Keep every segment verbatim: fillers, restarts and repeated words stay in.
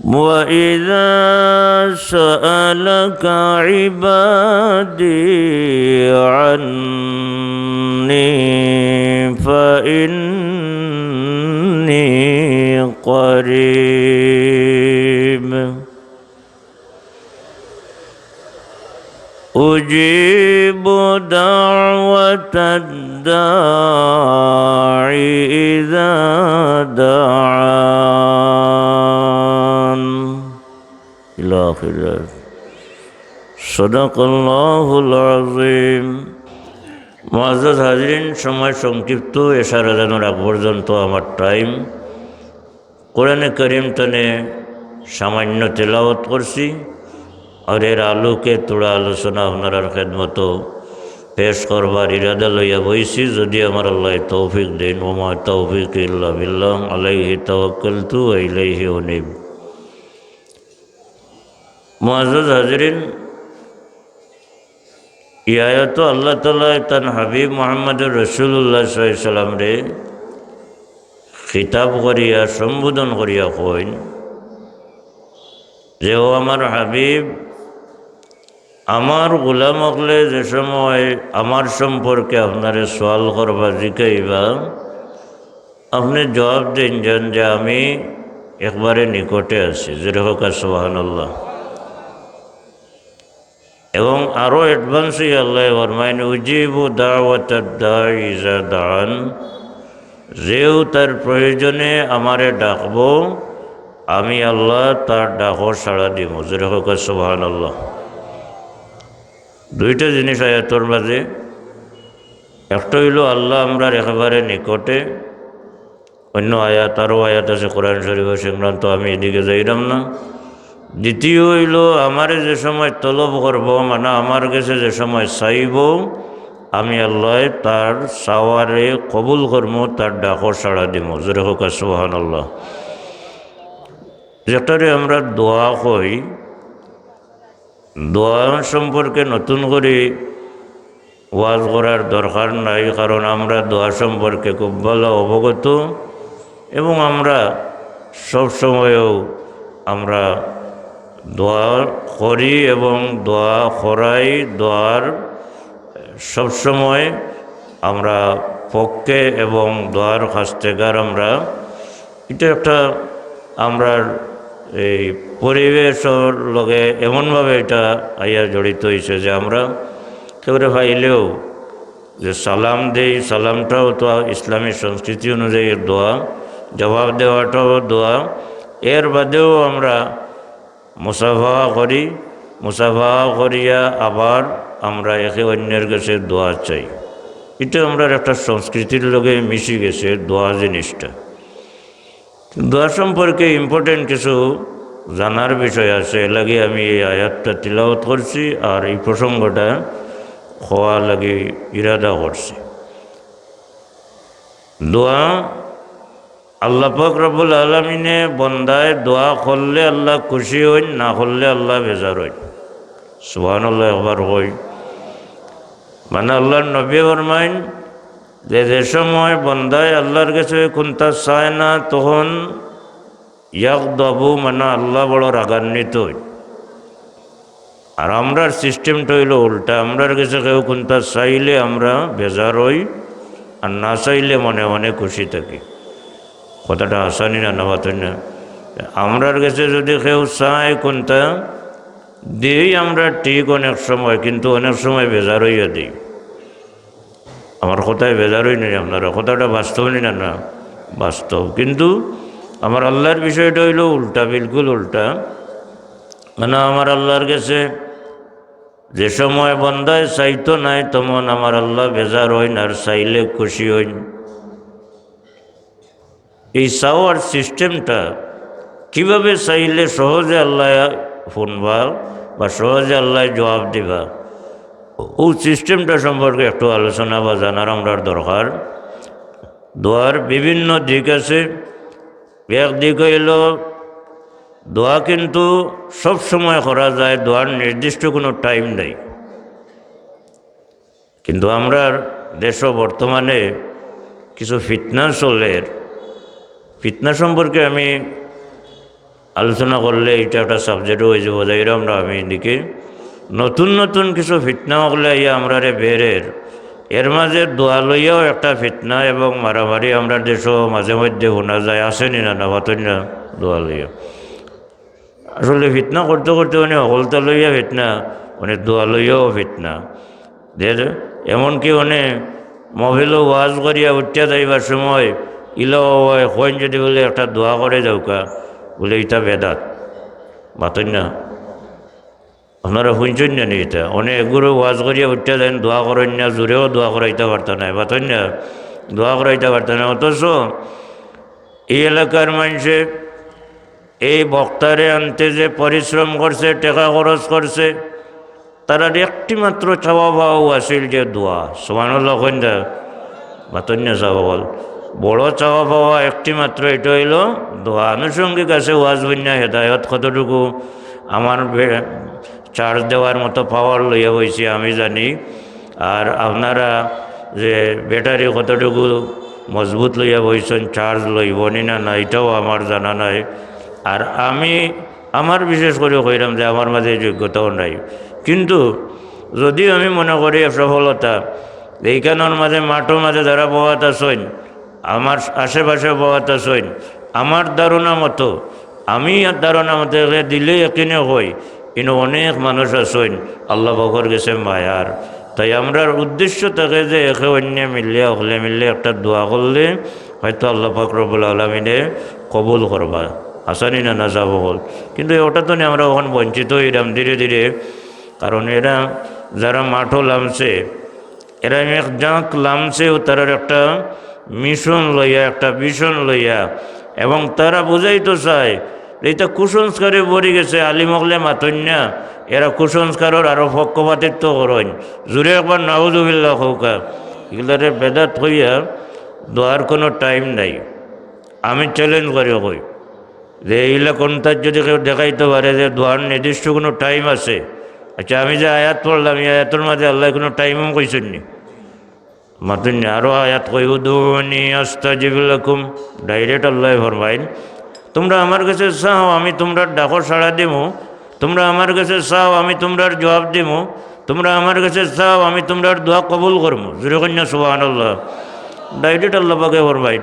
وإذا سألك عبادي عني فإني قريب أجيب دعوة الداع إذا دعان. إلى آخر الآية. صدق الله العظيم. মুআজ্জাজ হাজিরিন, সময় সংক্ষিপ্ত, এশার আজানর আগ পর্যন্ত আমার টাইম। কোরআনে করিম তনে সামান্য তেলাওয়াত করছি, আর এর আলোকে থুড়া আলোচনা আপনারার খেদমতো পেশ করবার ইরাদা লইয়া বইছি, যদি আমার আল্লায় তৌফিক দেইন। ওমা তৌফিক ইল্লা বিল্লাহ, আলাইহি তাওয়াক্কালতু ওয়া ইলাইহি উনীব। মুআজ্জাজ হাজিরিন, ই আয়াতো আল্লাহ তাআলায় তান হাবিব মুহাম্মদুর রাসূলুল্লাহ সাল্লাল্লাহু আলাইহি ওয়াসাল্লামরে খিতাব করিয়া, সম্বোধন করিয়া কইন যে, "ও আমার হাবিব, আমার গোলাম অকলে যে সময় আমার সম্পর্কে আপনারে সওয়াল করবা, জিকাইবা, আপনে জবাব দেইন যেন যে আমি একবারে নিকটে আছি।" জোরে কউক্কা সুবহানাল্লাহ। এবং আরো অ্যাডভান্স অইয়া আল্লায় ফরমাইন, "উজিবু দাওয়াতাদ দাঈ ইজা দাআন", যেউ তার প্রয়োজনে আমারে ডাকবো, আমি আল্লাহ তার ডাকো সাড়া দিমু। জোরে কউক্কা সুবহানাল্লাহ। দুইটা জিনিস আয়াতর মাঝে, একটা অইলো আল্লাহ আমরার একেবারে নিকটে, অন্য আয়াত, আরো আয়াত আছে কোরআন শরীফে, সংক্রান্ত আমি এদিকে যাইরাম না। দ্বিতীয় অইলো, আমারে যে সময় তলব করবো, মানে আমার গেছে যে সময় চাইবো, আমি আল্লায় তার চাওয়ারে কবুল করমু, তার ডাকো সাড়া দিমু। জোরে কউক্কা সুবহানাল্লাহ। যেটারে আমরা দোয়া কই, দোয়া সম্পর্কে নতুন করি ওয়াজ করার দরকার নাই, কারণ আমরা দোয়া সম্পর্কে খুব ভালা অবগত এবং আমরা সব সময়ও আমরা দোয়া করি এবং দোয়া করাই, দোয়ার সব সময় আমরা পক্ষে এবং দোয়ার খাস্তেগার আমরা। ইটা একটা আমরার এই পরিবেশর লগে এমনভাবে ইটা আইয়া জড়িত অইছে যে আমরা কেউরে পাইলেও যে সালাম দেই, সালামটাও তো ইসলামী সংস্কৃতি অনুযায়ী দোয়া, জবাব দেওয়াটাও দোয়া। এর বাদেও আমরা মুসাফা করি, মুসাফা করিয়া আবার আমরা একে অন্যের গেছে দোয়া চাই। ইটা আমরার একটা সংস্কৃতির লগে মিশি গেছে দোয়া জিনিসটা। দোয়া সম্পর্কে ইম্পর্টেন্ট কিছু জানার বিষয় আছে, এর লাগি আমি এই আয়াতটা তিলাওয়াত করছি আর এই প্রসঙ্গটা কওয়া লাগি ইরাদা করছি। দোয়া, আল্লাহ পাক রব্বুল আলামিনে বন্দায় দোয়া করলে আল্লাহ খুশি অইন, না করলে আল্লাহ বেজার অইন। সুবহানাল্লাহ একবার কই। মানে আল্লাহর নবী ফরমাইন যে, যে সময় বন্দায় আল্লাহর গেছে কুন্তা চায় না, তখন ইয়াগদাবু, মানে আল্লাহ বড় রাগান্বিত অইন। আর আমরার সিস্টেমটা অইলো উল্টা, আমরার গেছে কেউ কুন্তা চাইলে আমরা বেজার অই, আর না চাইলে মনে মনে খুশি থাকি। কথাটা হাছা নি না, না মাতইন না? আমরার গেছে যদি কেউ চায় কুন্তা, দেই আমরা ঠিক অনেক সময়, কিন্তু অনেক সময় বেজার অইয়া দেই। আমার কথায় বেজার অইন নি আপনারা, কথাটা বাস্তব নি না? না, বাস্তব। কিন্তু আমার আল্লাহর বিষয়টা অইলো উল্টা, বিলকুল উল্টা। মানে আমার আল্লাহর গেছে যে সময় বন্দায় চাইতো নায়, তখন আমার আল্লাহ বেজার অইন, আর চাইলে খুশি অইন। এই চাওয়ার সিস্টেমটা কিভাবে চাইলে সহজে আল্লাহ হুনবা বা সহজে আল্লাহ জবাব দিবা, ও সিস্টেমটা সম্পর্কে একটু আলোচনা বা জানার আমরার দরকার। দোয়ার বিভিন্ন দিক আছে। এক দিক অইলো দোয়া কিন্তু সব সময় করা যায়, দোয়ার নির্দিষ্ট কোনো টাইম নাই। কিন্তু আমরার দেশো বর্তমানে কিছু ফিতনা চলের। ফিতনা সম্পর্কে আমি আলোচনা করলে ইটা একটা সাবজেক্টও অইযিবো। যাইরাম না আমি এদিকে, নতুন নতুন কিছু ফিতনা অকলে আইয়া আমরারে বেড়ের। এর মাঝে দোয়া লইয়াও একটা ফিতনা এবং মারামারি আমরার দেশো মাঝে মধ্যে হুনা যায়, আছে নি না, না, মাতইন না, দোয়া লইয়া। আসলে ফিতনা করতে করতে অনে হকলতা লইয়া ফিতনা, অনে দোয়া লইয়াও ফিতনা। দের এমনকি অনে মহফিলো ওয়াজ করিয়া উঠিয়া যাইবার সময় ইলা অয়, কইন যদি বুলে একটা দোয়া করি যাউক্কা, বুলে ইটা বেদাত। মাতইন না। আপনারা হুনছইন না নি ইটা? অনে এগুরে ওয়াজ করিয়া উঠিয়া যাইন, দোয়া করইন না, জুরেও দোয়া করাইতা পারতা নায়, মাতইন না, দোয়া করাইতা পারতা নায়। অথচ এই এলাকার মানষে এই বক্তারে আনতে যে পরিশ্রম করছে, টেকা খরচ করছে, তারার একটি মাত্র চাওয়া পাওয়া আছিল যে দোয়া। সুবহানাল্লাহ কইন না। মাতইন না চাওয়া বল। বড় চাওয়া পাওয়া একটি মাত্র, ইটা অইলো দোয়া। আনুষঙ্গিক আছে ওয়াজ হুনিয়া হেদায়ত কতটুকু, আমার বে-, চার্জ দেওয়ার মতো পাওয়ার লইয়া বইছি আমি জানি। আর আপনারা যে ব্যাটারি কতটুকু মজবুত লইয়া বইছইন, চার্জ লইবো নি না, না, ইটাও আমার জানা নাই। আর আমি, আমার বিশেষ করি কইরাম যে আমার মাঝে এই যোগ্যতাও নাই। কিন্তু যদিও আমি মনে করি সফলতা, যে ইখানর মাঝে, মাঠর মাঝে যারা বওয়াত আছইন, আমার আশেপাশে বওয়াত আছইন, আমার ধারণা মতো, আমি ধারণা মতো এরে দিলে একিনে কই, ইনো অনেক মানুষ আছইন আল্লাহ পাকর গেছে মায়ার। তাই আমরার উদ্দেশ্য থাকে যে একে অইন্যে মিলিয়া, হকলে মিলিয়া একটা দোয়া করলে হয়তো আল্লাহ পাক রব্বুল আলামিনে কবুল করবা। আছে নি না, না চাওয়া অকল? কিন্তু ওটা তো নিয়ে আমরা অখন বঞ্চিত অইরাম ধীরে ধীরে। কারণ এরা যারা মাঠো লামছে, এরা এক জাঁক লামছে ও তারার একটা মিশন লইয়া, একটা ভিশন লইয়া, এবং তারা বুঝাইতো চায় যে ইটা কুসংস্কারে ভরি গেছে, আলিম অকলে মাতইন না, এরা কুসংস্কারর আরো পক্ষপাতিত্ব করইন। জুরে একবার নাউজুবিল্লাহ কউক্কা। ইগুলারে বেদাত কইয়া দোয়ার কোনো টাইম নাই। আমি চ্যালেঞ্জ করি কই যে এইলা কোনটা যদি কেউ দেখাইতে পারে যে দোয়ার নির্দিষ্ট কোনো টাইম আছে। আচ্ছা, আমি যে আয়াত পড়লাম, এই আয়াতর মাঝে আল্লায় কোনো টাইমও কইছইন নি? মাতইন না, আরো আয়াত কই, "উদউনি আস্তাজিব লাকুম।" ডাইরেক্ট আল্লায় ফরমাইন, "তোমরা আমার গেছে চাও, আমি তোমরার ডাকো সাড়া দিমু। তোমরা আমার গেছে চাও, আমি তোমরার জবাব দিমু। তোমরা আমার গেছে চাও, আমি তোমরার দোয়া কবুল করমু।" জুরে কইন না সুবহানাল্লাহ। ডাইরেক্ট আল্লাহ পাকে ফরমাইন।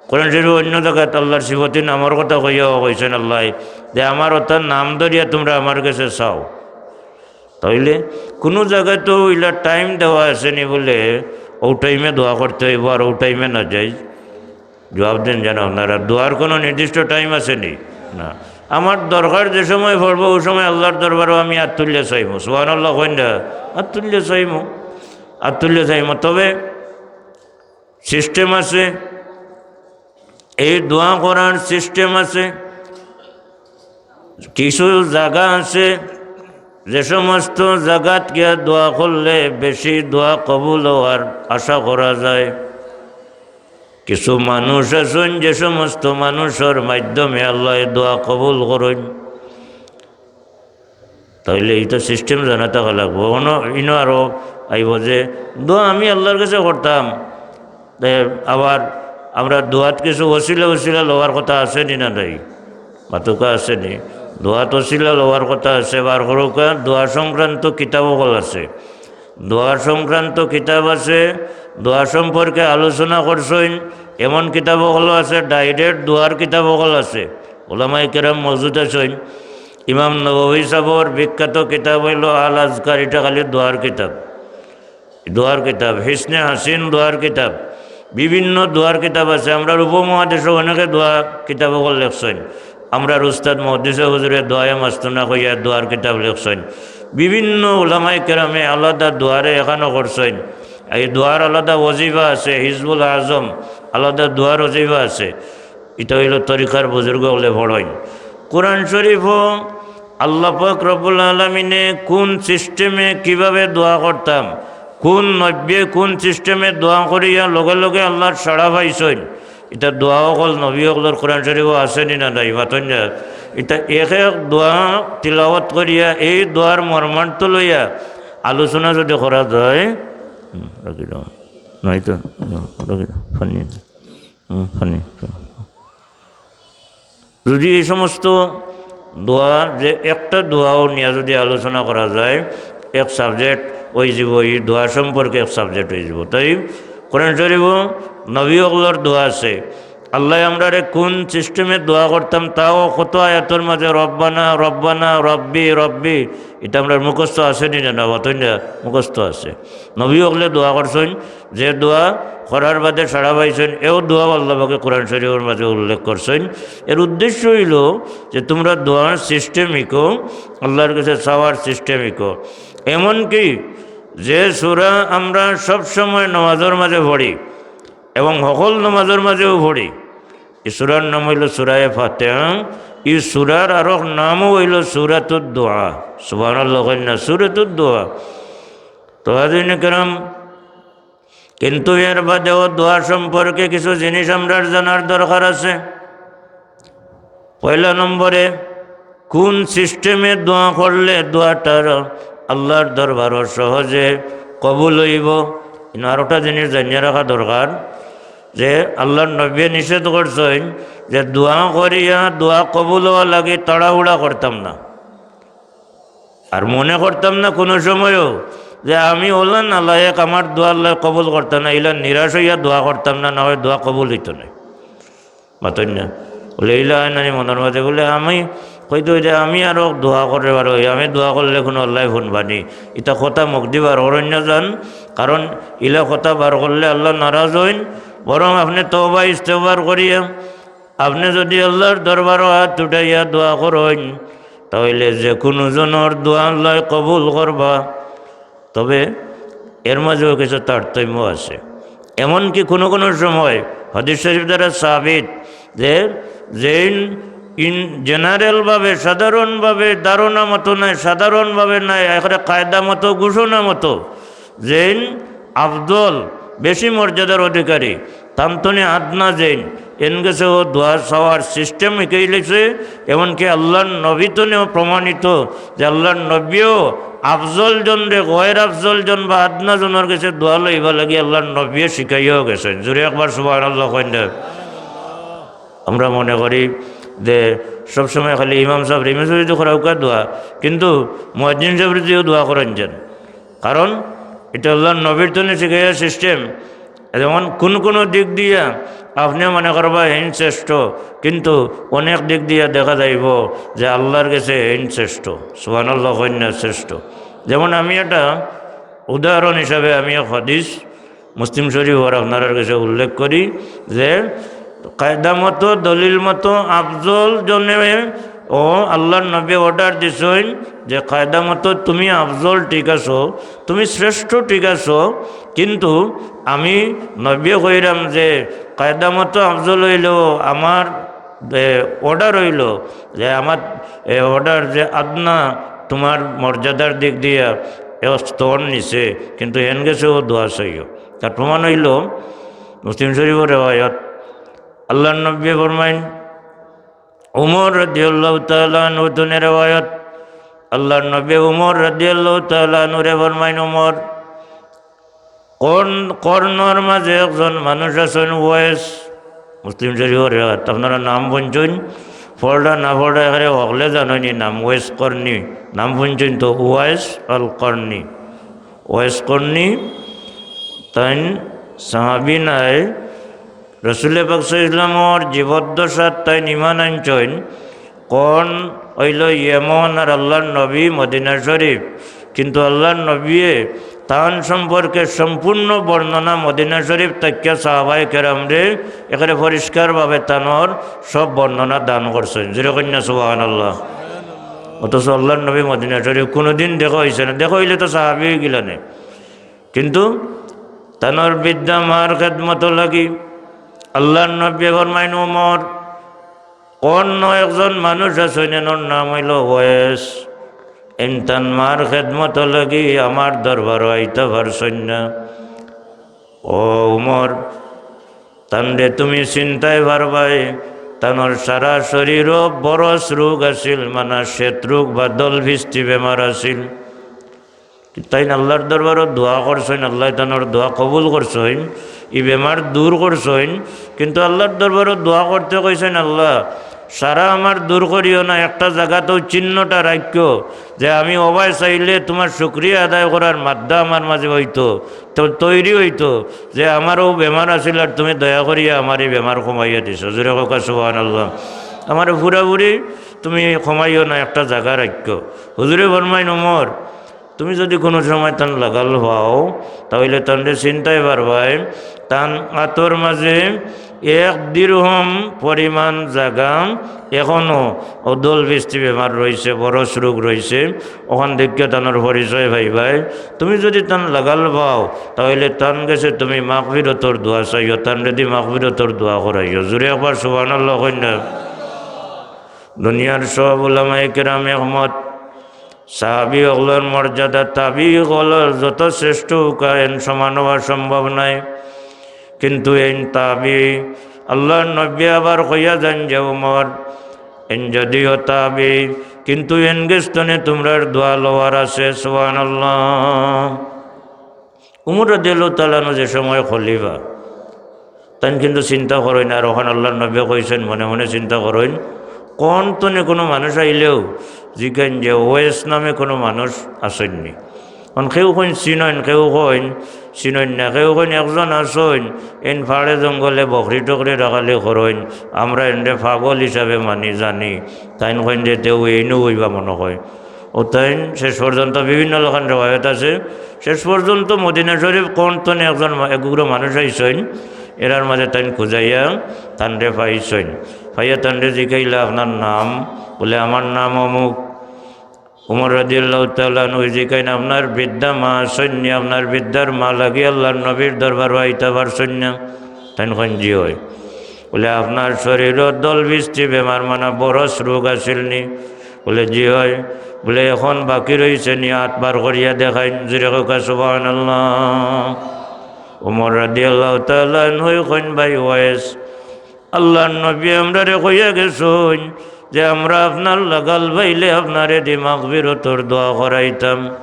কোরআন শরীফ অন্য জাগাত আল্লাহর সিফতি নামর কথা কইয়াও কইছইন আল্লায় যে, "আমার অতার নাম ধরিয়া তোমরা আমার গেছে চাও।" তাইলে কোনো জাগাত তো ইলা টাইম দেওয়া আছে নি বুলে, ও টাইমে দোয়া করতে অইবো আর ও টাইমে না যাই? জবাব দেন যেন আপনারা, দোয়ার কোনো নির্দিষ্ট টাইম আছে নি? না। আমার দরকার যে সময় পড়বো, ও সময় আল্লাহর দরবারো আমি আত তুলিয়া চাইমু। সুবহানাল্লাহ কইন না? আত তুলিয়া চাইমু, আত তুলিয়া চাইমু। তবে সিস্টেম আছে, এই দোয়া করার সিস্টেম আছে। কিছু জাগা আছে, যে সমস্ত জাগাত গিয়া দোয়া করলে বেশি দোয়া কবুল অওয়ার আশা করা যায়। কিছু মানুষ আছইন, যে সমস্ত মানুষর মাধ্যমে আল্লায় দোয়া কবুল করইন। তাইলে ইটা সিস্টেম জানা থাকা লাগবো। অনো, ইনো আরো আইবো যে দোয়া আমি আল্লাহর গেছে করতাম, তে আবার আমরা দোয়াত কিছু ওসিলা ওসিলা লওয়ার কথা আছে নি না নাই? মাতউক্কা আছে নি? দোয়াত ওসিলা লওয়ার কথা আছে, বার করউক্কা, দোয়া সংক্রান্ত কিতাব অকল আছে। দোয়া সংক্রান্ত কিতাব আছে, দোয়া সম্পর্কে আলোচনা করছইন, এমন কিতাব অকল আছে, ডাইরেক্ট দোয়ার কিতাব অকল আছে। ওলামায়ে কেরাম মওজুদ আছইন। ইমাম নববী সাহেবর বিখ্যাত কিতাব অইলো আল আজকার, ইটা খালি দোয়ার কিতাব। দোয়ার কিতাব, হিসনে হাসিন দোয়ার কিতাব, বিভিন্ন দোয়ার কিতাব আছে। আমরার উপমহাদেশো অনেকে দোয়া কিতাব অকল লেখছইন। আমরার উস্তাদ মুহাদ্দিসে হুজুরে দোয়ায়ে মাস্তুনা কইয়া দোয়ার কিতাব লেখছইন। বিভিন্ন উলামায়ে কেরামে আলাদা দোয়ারে এখানো করছইন। এই দোয়ার আলাদা ওজিফা আছে, হিজবুল আজম আলাদা দোয়ার ওজিফা আছে। ইটা অইলো তরিকার বুজুর্গ অকলে পড়ইন। কোরআন শরীফও আল্লাহ পাক রব্বুল আলামিনে কোন সিস্টেমে কিভাবে দোয়া করতাম, কোন নবীয়ে কোন সিস্টেমে দোয়া করিয়া লগে লগে আল্লাহর সাড়া পাইছইন, ইটা দোয়া অকল নবী অকলর কোরআন শরীফও আছে নি না নাই? মাতইন না। ইটা এক এক দোয়া তিলাওয়াত করিয়া এই দোয়ার মর্মার্থ লইয়া আলোচনা যদি করা যায়, হুম, রাখি দাও। নাই তো, রাখি দাও। পানি। হুম, পানি। যদি এই সমস্ত দোয়া, যে একটা দোয়াও নিয়া যদি আলোচনা করা যায়, এক সাবজেক্ট অইযিবো, এই দোয়া সম্পর্কে এক সাবজেক্ট অইযিবো। তাই কোরআন শরীফও নবী অকলর দোয়া আছে। আল্লায় আমরারে কোন সিস্টেমে দোয়া করতাম, তাও কত আয়াতর মাঝে রব্বানা, রব্বানা, রব্বি, রব্বি, ইটা আমরার মুখস্থ আছে নি না? না, অতই না, মুখস্থ আছে। নবী অকলে দোয়া করছইন, যে দোয়া করার বাদে সাড়া পাইছইন, এও দোয়া আল্লাহ পাকে কোরআন শরীফর মাঝে উল্লেখ করছইন। এর উদ্দেশ্য অইলো যে তুমরা দোয়ার সিস্টেম হিকো, আল্লাহর কাছে চাওয়ার সিস্টেম হিকো। এমনকি যে সূরা আমরা সব সময় নামাজর মাঝে পড়ি এবং হকল নামাজর মাঝেও পড়ি, এই সূরার নাম অইলো সূরায়ে ফাতিহা। এই সূরার আরক নামও অইলো সূরাতুদ দোয়া। সুবহানাল্লাহ কইন না, সূরাতুদ দোয়া। তো হাজিরিন কেরাম, কিন্তু এর বাদেও দোয়া সম্পর্কে কিছু জিনিস আমরার জানার দরকার আছে। পয়লা নম্বরে, কোন সিস্টেমে দোয়া করলে দোয়াটার আল্লাহর দরবারও সহজে কবুল অইবো। ইনো আরোটা জিনিস জানিয়া রাখা দরকার যে আল্লাহর নবীয়ে নিষেধ করছইন যে দোয়া করিয়া দোয়া কবুল অওয়া লাগি তাড়াহুড়া করতাম না। আর মনে করতাম না কুনু সময়ও যে আমি অলা নালায়েক, আমার দোয়া আল্লায় কবুল করতা না, ইলা নিরাশ অইয়া দোয়া করতাম না, না অয় দোয়া কবুল অইতো নায়। মাতইন না। বলে, ইলা নানি মনর মাঝে বলে, আমি কইতো যে আমি আরো দোয়া করে বার অই, আমি দোয়া করলে কুনু আল্লায় হুনবা নি। ইতা কথা মুখদি বার করইন না যান, কারণ ইলা কথা বার করলে আল্লাহ নারাজ অইন। বরং আপনে তওবা ইস্তেগফার করিয়া আপনে যদি আল্লাহর দরবারও আত উঠাইয়া দোয়া করইন, তাইলে যে কুনু জনর দোয়া আল্লায় কবুল করবা। তবে এর মাঝেও কিছু তারতম্য আছে। এমনকি কুনু কুনু সময় হাদিস শরীফ দ্বারা সাবিত যে যেইন ইন জেনারেলভাবে, সাধারণভাবে ধারণা মতো নায়, সাধারণভাবে নায়, একেবারে কায়দা মতো, ঘোষণা মতো যেইন আফজল, বেশি মর্যাদার অধিকারী, তান তনে আদনা যেইন, এন গেছেও দোয়া চাওয়ার সিস্টেম হিকাইলিছে। এমনকি আল্লাহর নবী তনেও প্রমাণিত যে আল্লাহর নবীও আফজল জনরে গয়ের আফজল জন বা আদনা জনর গেছে দোয়া লইবা লাগি আল্লাহর নবীয়ে শিখাইয়াও গেছইন। জুরে একবার সুবহানাল্লাহ কইন না। আমরা মনে করি যে সবসময় খালি ইমাম সাবরে, ইমাম সাবরে তো করাউক্কা দোয়া, কিন্তু মুয়াজ্জিন সাবরে দিও দোয়া করইন যান। কারণ ইটা আল্লাহর নবীর তনে শিখাইয়া সিস্টেম। যেমন কুনু কুনু দিক দিয়া আপনে মনে করবা হেইন শ্রেষ্ঠ, কিন্তু অনেক দিক দিয়া দেখা যাইবো যে আল্লাহর গেছে হেইন শ্রেষ্ঠ। সুবহানাল্লাহ কইন না, শ্রেষ্ঠ। যেমন আমি একটা উদাহরণ হিসাবে আমি এক হাদিস মুসলিম শরীফর আপনারার গেছে উল্লেখ করি যে কায়দা মতো, দলিল মতো আফজল জনে ও আল্লাহর নবী অর্ডার দিছইন যে কায়দা মতো তুমি আফজল ঠিক আছো, তুমি শ্রেষ্ঠ ঠিক আছো, কিন্তু আমি নবী কইরাম যে কায়দা মতো আফজল অইলেও আমার অর্ডার অইলো যে আমার অর্ডার যে আদনা তোমার মর্যাদার দিক দিয়া এক স্তর নিচে, কিন্তু এন গেছেও দোয়া চাইও। তার প্রমাণ অইলো মুসলিম শরীফর রেওয়ায়ত, আল্লাহর নবী ফরমাইন, উমর রাদিয়াল্লাহু তাআলা আনহু তনে রেওয়ায়ত, আল্লাহর নবী উমর রাদিয়াল্লাহু তাআলা আনহুরে ফরমাইন, উমর, কর্ন-, কর্নর মাঝে একজন মানুষ আছইন ওয়েস, মুসলিম শরীফর রেওয়ায়ত, আপনারা নাম হুনছইন, পড়রা না পড়রা একেবারে হকলে জানইন নি নাম, ওয়েস কর্নি, নাম হুনছইন তো, ওয়েস আল কর্নি, ওয়েস কর্নি, তাইন সাহাবী নায়, রসুলে পাক সাল্লাল্লাহু আলাইহি ওয়াসাল্লামর জীবদ্দশাত তাইন ঈমান আনছইন। কর্ন অইলো ইয়েমন আর আল্লাহর নবী মদিনা শরীফ। কিন্তু আল্লাহর নবীয়ে তান সম্পর্কে সম্পূর্ণ বর্ণনা মদিনা শরীফ থাকিয়া সাহাবায়ে কেরামরে একেবারে পরিষ্কারভাবে তানর সব বর্ণনা দান করছইন। জুরে কইন না সুবহানাল্লাহ। অথচ আল্লাহর নবী মদিনা শরীফ কুনুদিন দেখা অইছে না, দেখা অইলে তো সাহাবী অইগেলা নে। কিন্তু তানর বৃদ্ধা মার খেদমত লাগি আল্লাহর নবী ফরমাইন, উমর, কর্ন একজন মানুষ আছইন, এনর নাম অইলো ওয়েস। এইন তান মার খেদমত লাগি আমার দরবারো আইতা পারছইন না। ও উমর, তানরে তুমি চিনতায় পারবায়, তানর সারা শরীরো বরস রোগ আছিল, মানে শ্বেত রোগ বা দলফিস্তি বেমার আছিল। তাইন আল্লাহর দরবারো দোয়া করছইন, আল্লায় তানর দোয়া কবুল করছইন, ই বেমার দূর করছইন, কিন্তু আল্লাহর দরবারো দোয়া করতে কইছইন, আল্লাহ, সারা আমার দূর করিও না, একটা জাগাত অউ চিহ্নটা রাখিও যে আমি অবায় চাইলে তুমার শুকরিয়া আদায় করার মাধ্যম আমার মাঝে অইতো, তো তৈরি অইতো যে আমারও বেমার আছিল আর তুমি দয়া করিয়া আমার এই বেমার কমাইয়া দিছো। জোরে কউক্কা সুবহানাল্লাহ। আমারে পুরাপুরি তুমি কমাইও না, একটা জাগা রাখিও। হুজুরে ফরমাইন, ওমর, তুমি যুদি কুনু সময় তান লাগাল পাও, তা অইলে তানরে চিনতায় পারবায়। তান আতর মাঝে এক দিরহম পরিমাণ জাগা এখনো অউ দল বিস্তি বেমার রইছে, বরস রোগ রইছে, অখান দেখিয়া তানর পরিচয় পাইবায়। তুমি যুদি তান লাগাল পাও, তা অইলে তান গেছে তুমি মাগফিরতর দোয়া চাইও, তানরেদি মাগফিরতর দোয়া করাইও। জোরে একবার সুবহানাল্লাহ কইন না। দুনিয়ার সব উলামায়ে কেরাম একমত, সাহাবী অকলর মর্যাদা তাবি অকলর যত শ্রেষ্ঠ অউক্কা, এন সমান অওয়া সম্ভব নায়। কিন্তু এইন তাবি, আল্লার নবী আবার কইয়া যাইন যে, উমর, এইন যুদিও তাবি, কিন্তু এইন গেছ থনে তুমরার দোয়া লওয়ার আছে। সুবহানাল্লাহ। উমর রাদিয়াল্লাহু তাআলা আনহু যে সময় খলিফা, তাইন কিন্তু চিন্তা করইন, আর অখান আল্লার নবীয়ে কইছইন, মনে মনে চিন্তা করইন, কুন থনে কুনু মানুষ আইলেও জিকাইন যে ওয়েস নামে কুনু মানুষ আছইন নি। অখন কেউ কইন চিনইন, কেউ কইন চিনইন না, কেউ কইন একজন আছইন, এইন পাহাড়ে জঙ্গলে বকরি টকরি রাখালি করইন, আমরা এনরে পাগল হিসাবে মানি জানি। তাইন কইন যে তেউ এইনউ অইবা মনো কয়। অউ তাইন শেষ পর্যন্ত বিভিন্ন লাখান রেওয়ায়ত আছে, শেষ পর্যন্ত মদিনা শরীফ কুন থনে একজন মা-, একগুগরো মানুষ আইছইন, এরার মাঝে তাইন খুজাইয়া তানরে পাইছইন। পাইয়া তানরে জিকাইলা, "আপনার নাম?" বুলে, "আমার নাম অমুক।" উমর রাদিয়াল্লাহু তাআলা আনহু জিকাইন, "আপনার বৃদ্ধা মা আছইন নি? আপনার বৃদ্ধার মা লাগি আল্লার নবীর দরবারো আইতা পারছইন না?" তাইন কইন, "জি অয়।" বুলে, "আপনার শরীরো দল বিস্তি বেমার, মানে বরস রোগ আছিল নি?" বুলে, "জি অয়।" বুলে, "এখন বাকি রইছে নি? আত বার করিয়া দেখাইন।" জোরে কউক্কা সুবহানাল্লাহ। উমর রাদিয়াল্লাহু তাআলা আনহু কইন, "ভাই ওয়েস, আল্লার নবী আমরারে কইয়া গেছইন যে আমরা আপনার লাগাল পাইলে আপনারেদি মাগফিরতর দোয়া করাইতাম।"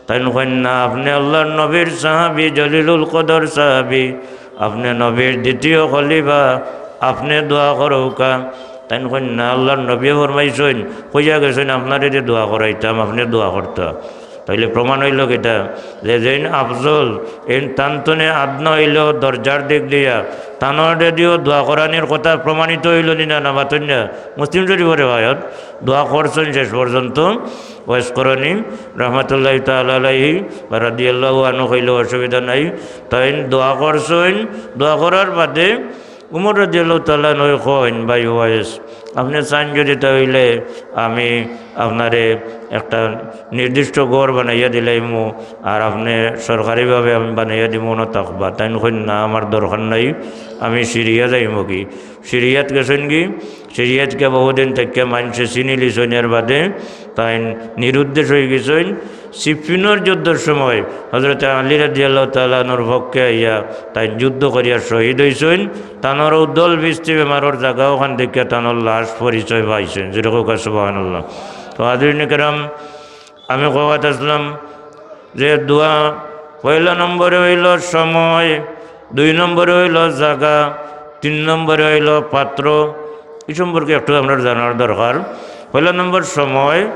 তাইন কইন, "না, আপনে আল্লার নবীর সাহাবী, জলিলুল কদর সাহাবী, আপনে নবীর দ্বিতীয় খলিফা, আপনে দোয়া করউক্কা।" তাইন কইন, "না, আল্লার নবীয়ে ফরমাইছইন, কইয়া গেছইন আপনারেদি দোয়া করাইতাম, আপনে দোয়া করতা।" তাইলে প্রমাণ অইলো কিতা? যে যেইন আফজল, এইন তান থনে আদনা অইলেও দরজার দিক দিয়া, তানরেদিও দোয়া করানির কথা প্রমাণিত অইলো নি না, না মাতইন না? মুসলিম শরীফর রেওয়ায়ত, দোয়া করছইন শেষ পর্যন্ত ওয়েস করনী রহমাতুল্লাহি তাআলা আলাইহি বা রাদিয়াল্লাহু আনহু কইলেও অসুবিধা নাই। তাইন দোয়া করছইন, দোয়া করার বাদে উমর রাদিয়াল্লাহু তাআলা আনহু কইন, "ভাই ওয়েস, আপনে চাইন যুদি তা অইলে আমি আপনারে একটা নির্দিষ্ট ঘর বানাইয়া দিলাইমু, আর আপনে সরকারিভাবে আমি বানাইয়া দিমু, অনো থাকবা।" তাইন কইন, "না, আমার দরকার নাই, আমি সিরিয়া যাইমুগি।" সিরিয়াত গেছইনগি, সিরিয়াত গিয়া বহুদিন থাকিয়া মানষে চিনিলিছইন, এর বাদে তাইন নিরুদ্দেশ অইগেছইন। সিফফিনর যুদ্ধর সময় হযরতে আলী রাদিয়াল্লাহু তাআলা আনহুর পক্ষে আইয়া তাইন যুদ্ধ করিয়া শহীদ অইছইন। তানর অউ দল বিস্তি বেমারর জাগা অখান দেখিয়া তানর লাশ পরিচয় পাইছইন। জোরে কউক্কা সুবহানাল্লাহ। তো হাজিরিনে কেরাম, আমি কওয়াত আছলাম যে দোয়া পয়লা নম্বরে অইলো সময়, দুই নম্বরে অইলো জাগা, তিন নম্বরে অইলো পাত্র। ই সম্পর্কে একটু আমরার জানার দরকার। পয়লা নম্বর সময়,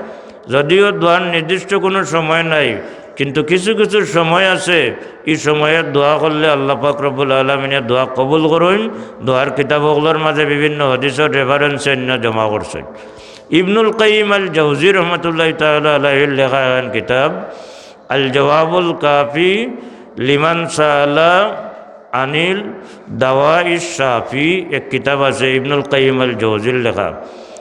যুদিও দোয়ার নির্দিষ্ট কুনু সময় নাই, কিন্তু কিছু কিছু সময় আছে, ই সময়ে দোয়া করলে আল্লাহ পাক রব্বুল আলামিনে দোয়া কবুল করইন। দোয়ার কিতাব অকলর মাঝে বিভিন্ন হাদিসর reference অইন্য জমা করছইন। ইবনুল কাইয়িম আল জাওজি রহমাতুল্লাহি তাআলা আলাইহির লেখা এখান কিতাব আল জওয়াবুল কাফি লিমান সাআলা আনিল দাওয়াইশ শাফি, এক কিতাব আছে ইবনুল কাইয়িম আল জাওজির লেখা।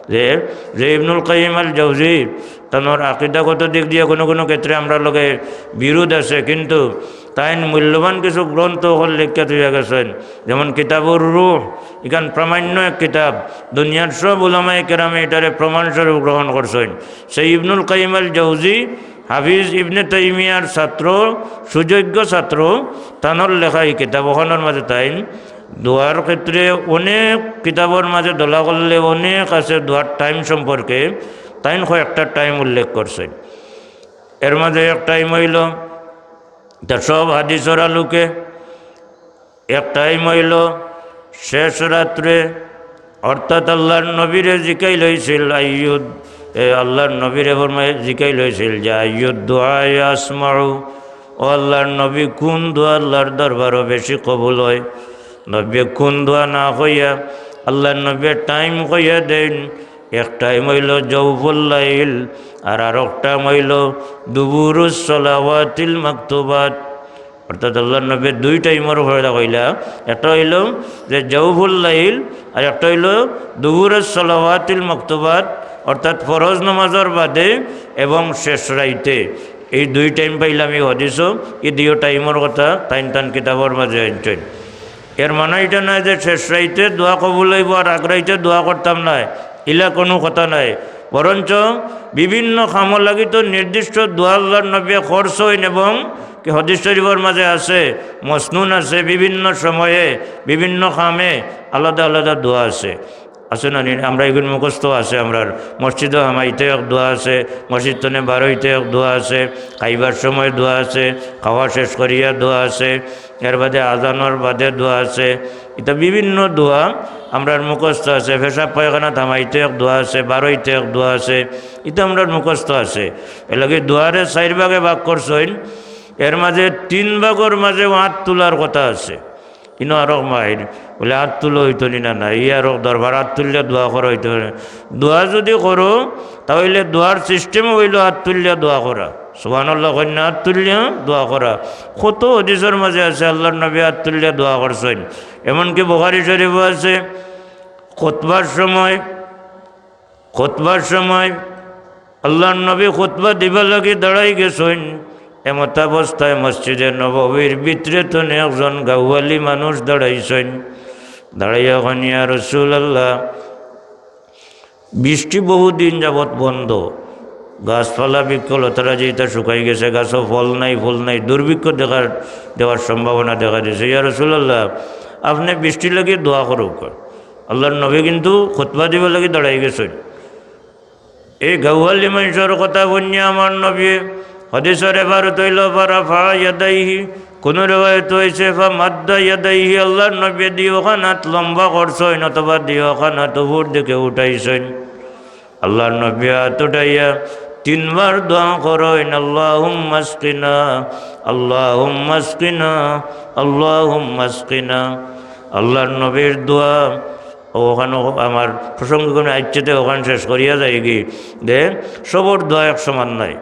যে, যে ইবনুল কাইয়িম আল জাওজি, তানর আকিদাগত দিক দিয়া কুনু কুনু ক্ষেত্রে আমরার লগে বিরোধ আছে, কিন্তু তাইন মূল্যবান কিছু গ্রন্থ অকল লেখিয়া থইয়া গেছইন, যেমন কিতাবুর রূহ, ইখান প্রামাণ্য এক কিতাব, দুনিয়ার সব উলামায়ে কেরামে ইটারে প্রমাণস্বরূপ গ্রহণ করছইন। সেই ইবনুল কাইয়িম আল জাওজি, হাফিজ ইবনে তাইমিয়ার ছাত্র, সুযোগ্য ছাত্র, তানর লেখা ই কিতাব, অখানর মাঝে তাইন দোয়ার ক্ষেত্রে অনেক কিতাবর মাঝে ধলা করলে অনেক আছে দোয়ার time সম্পর্কে, তাইন কয়েকটা time উল্লেখ করছইন। এর মাঝে এক time অইলো, ইতা সব হাদিসর আলোকে, এক time অইলো শেষ রাত্রে, অর্থাৎ আল্লাহর নবীরে জিকাইল হইছিল, আইয়ুদ, এ, আল্লাহর নবীরে ফরমায় জিকাইল হইছিল যে, "আইয়ুদ দুআ আসমাউ", ও আল্লাহর নবী, কোন দোয়া আল্লাহর দরবারও বেশি কবুল হয়? নবী কোন দোয়া না কইয়া, আল্লাহর নবী টাইম কইয়া দেন, এক টাইম হইল জৌফুল লাইল, আর আরক টাইম হইল দুবুরুস সলাওয়াতিল মাকতুবাত। অর্থাৎ আল্লাহর নবী দুই টাইমর কথা কইলা, একটা হইল যে জৌফুল লাইল, আর একটা হইল দুবুরুস সলাওয়াতিল মাকতুবাত, অর্থাৎ ফরজ নামাজর বাদে এবং শেষ রাইতে। এই দুই টাইম পাইলাম এই হাদিসও, এই দুইও টাইমর কথা তাইন তান কিতাবর মাঝে আনছইন। এর মানে এটা নয় যে শেষ রাইতে দোয়া কবুল হইব আর আগ রাইতে দোয়া করতাম নায়, ইলা কোনো কথা নাই। বরঞ্চ বিভিন্ন কামর লাগি তো নির্দিষ্ট দোয়া আল্লাহর নবী করছইন এবং কি হাদিস শরীফর মাঝে আছে, মসনুন আছে, বিভিন্ন সময়ে বিভিন্ন কামে আলাদা আলাদা দোয়া আছে। আছে না নি? আমরা এগুন মুখস্থ আছে, আমরার মসজিদো হামাইতে এক দোয়া আছে, মসজিদ তনে বারইতে এক দোয়া আছে, খাইবার সময় দোয়া আছে, খাওয়া শেষ করিয়া দোয়া আছে, এর বাদে আজানর বাদে দোয়া আছে। ইতা বিভিন্ন দোয়া আমরার মুখস্থ আছে। পেশাব পায়খানাত হামাইতে এক দোয়া আছে, বারইতে এক দোয়া আছে, ইতা আমরার মুখস্থ আছে। এর লাগি দোয়ারে চাইর ভাগে ভাগ করছইন, এর মাঝে তিন ভাগর মাঝে আত তুলার কথা আছে। ইনো আরক মাইর বুলে, "আত তুলো হইতো নি না, না, ই আরক দরবার, আত তুলিয়া দোয়া করা হইতো না।" দোয়া যদি করো, তাহলে দোয়ার সিস্টেম হইল আত তুলিয়া দোয়া করা। সুবহানাল্লাহ কইন না, আত তুলিয়া দোয়া করা। কত হাদিসর মাঝে আছে, আল্লাহর নবী আত তুলিয়া দোয়া করছইন। এমনকি বুখারী শরীফও আছে, খুতবার সময় খুতবার সময় আল্লাহর নবী খুতবা দিবার লাগি দাঁড়াই গেছইন। এমতাবস্থায় মসজিদে নববীর ভিতরে তনে একজন গাওয়ালি মানুষ দাঁড়াইছইন। দাঁড়াইয়া কইন, "ইয়া রাসূলুল্লাহ, বৃষ্টি বহুদিন যাবৎ বন্ধ, গাছপালা বৃক্ষ লতারা যেটা শুকাই গেছে, গাছও ফল নাই, ফুল নাই, দুর্ভিক্ষ দেখার, দেওয়ার সম্ভাবনা দেখা দিছে। ইয়া রাসূলুল্লাহ, আপনে বৃষ্টির লাগি দোয়া করউক্কা।" আল্লাহর নবী কিন্তু খুতবা দিবার লাগি দাঁড়াই গেছইন। এই গাওয়ালি মানষর কথা হুনিয়া আমার নবী, হাদিসর এবারত অইল, "ফারাফা ইয়াদাইহি", কুনু রেওয়ায়েত অইছে, "ফামাদ্দা ইয়াদাইহি", আল্লাহর নবী দিওখান আত লম্বা করছইন অথবা দিওখান আত উপর দিকে উঠাইছইন। আল্লাহর নবী আত উঠাইয়া তিনবার দোয়া করইন, "আল্লাহুম্মা আসকিনা, আল্লাহুম্মা আসকিনা, আল্লাহুম্মা আসকিনা।" আল্লাহর নবীর দোয়া অখান আমার প্রসঙ্গ কোনো আইচ্ছে, তে অখান শেষ করিয়া যাইগি। দে, সবর দোয়া এক সমান নায়।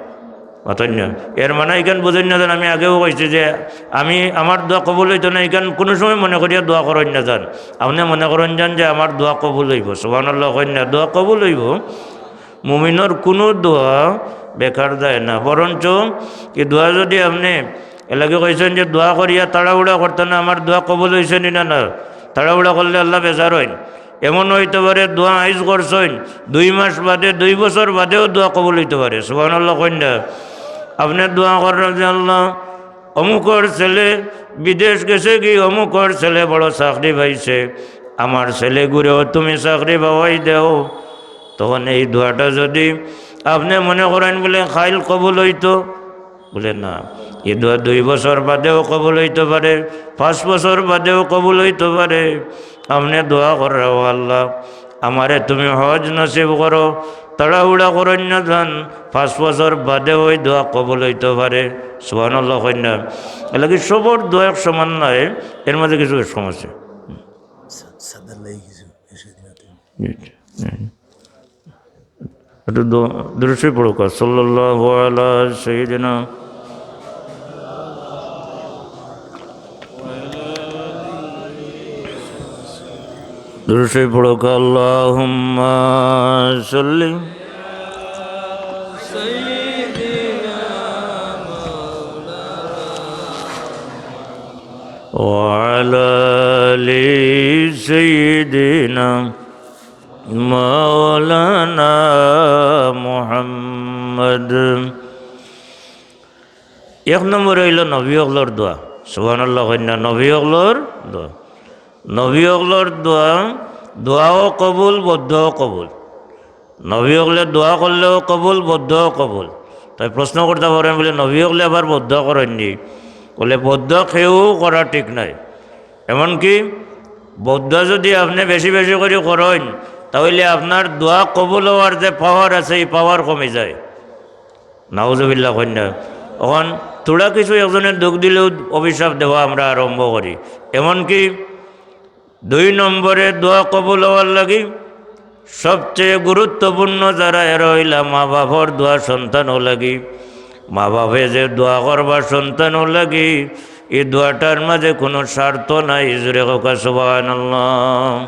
মাতইন না। এর মানে ইখান বুঝইন না যান, আমি আগেও কইছি যে আমি, আমার দোয়া কবুল অইতো না, ইখান কুনু সময় মনে করিয়া দোয়া করইন না যান। আপনে মনে করইন যান যে আমার দোয়া কবুল অইবো। সুবহানাল্লাহ কইন না, দোয়া কবুল অইবো। মুমিনর কুনু দোয়া বেকার যায় না, বরঞ্চ ই দোয়া যদি আপনে, এর লাগি কইছইন যে দোয়া করিয়া তাড়াহুড়া করতা না, আমার দোয়া কবুল অইছে নি না, না, তাড়াহুড়া করলে আল্লাহ বেজার অইন। এমন অইতে পারে দোয়া আইজ করছইন, দুই মাস বাদে, দুই বছর বাদেও দোয়া কবুল অইতে পারে। সুবহানাল্লাহ কইন না। আপনে দোয়া কররা যে, "আল্লাহ, অমুকর ছেলে বিদেশ গেছেগি, অমুকর ছেলে বড় চাকরি পাইছে, আমার ছেলেগুরেও তুমি চাকরি পাওয়াই দেও।" তখন এই দোয়াটা যদি আপনে মনে করইন বুলে কাইল কবুল অইতো, বুলে না, ই দোয়া দুই বছর বাদেও কবুল অইতো পারে, পাঁচ বছর বাদেও কবুল অইতো পারে। আপনে দোয়া কররা, "ও আল্লাহ, আমারে তুমি হজ নসিব করো, তাড়াহুড়া করইন না যান, পাঁচ বছর বাদেও ই দোয়া কবুল অইতো পারে।" সুবহানাল্লাহ কইন না। এর লাগি সবর দোয়া এক সমান নায়, এর মাঝে কিছু সমস্যা। একটু দো-, দুরূদ শরীফ পড়ুক্কা, সাল্লাল্লাহু আলা সাইয়্যিদিনা। দুরূদ শরীফ পড়ুক্কা, আল্লাহুম্মা সাল্লি। ওয়া আলা আলি সাইয়্যিদিনা মাওলানা মুহাম্মদ। এক নম্বর অইল নবী অকলর দোয়া। সুবহানাল্লাহ কইন না, নবী অকলর দোয়া। নবী অকলর দোয়া, দোয়াও কবুল, বদদোয়াও কবুল। নবী অকলে দোয়া করলেও কবুল, বদদোয়াও কবুল। তাই প্রশ্ন করতা পারইন বুলে, "নবী অকলে আবার বদদোয়া করইন নি?" বুলে, বদদোয়া কেউ করা ঠিক নায়। এমনকি বদদোয়া যদি আপনে বেশি বেশি করি করইন, তা অইলে আপনার দোয়া কবুল অওয়ার যে পাওয়ার আছে, ই পাওয়ার কমি যায়। নাউজুবিল্লাহ কইন না। অখন থুড়া কিছু একজনে দুখ দিলেউ অভিশাপ দেওয়া আমরা আরম্ভ করি। এমনকি দুই নম্বরে দোয়া কবুল অওয়ার লাগি সবচেয়ে গুরুত্বপূর্ণ যারা, এরা অইলা মা বাপর দোয়া সন্তানর লাগি। মা বাপে যে দোয়া করবা সন্তানর লাগি, ই দোয়াটার মাঝে কুনু স্বার্থ নাই। জোরে কউক্কা সুবহানাল্লাহ।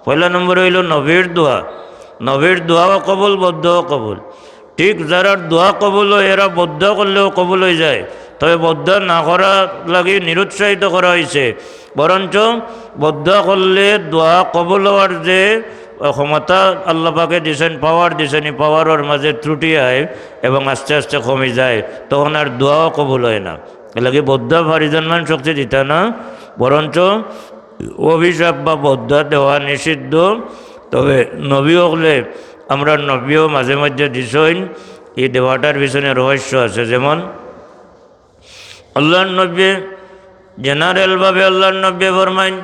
পয়লা নম্বর অইলো নবীর দোয়া। নবীর দোয়াও কবুল, বদদোয়াও কবুল। ঠিক যারার দোয়া কবুল অয়, এরা বদদোয়া করলেও কবুল অইযায়, তবে বদদোয়া না করার লাগি নিরুৎসাহিত করা অইছে। বরঞ্চ বদদোয়া করলে দোয়া কবুল অওয়ার যে ক্ষমতা আল্লাহ পাকে দিছইন, পাওয়ার দিছইন, ই পাওয়ারর মাঝে ত্রুটি আয় এবং আস্তে আস্তে কমি যায়, তখন আর দোয়াও কবুল অয় না। এরলাগি বদদোয়া ফারিজান মান শক্তি দিতা না, বরঞ্চ অভিশাপ বা বদদোয়া দেওয়া নিষিদ্ধ। তবে নবী অকলে, আমরার নবীও মাঝে মধ্যে দিছইন, ই দেওয়াটার পিছনে রহস্য আছে। যেমন আল্লাহর নবী, general ভাবে আল্লাহর নবী ফরমাইন,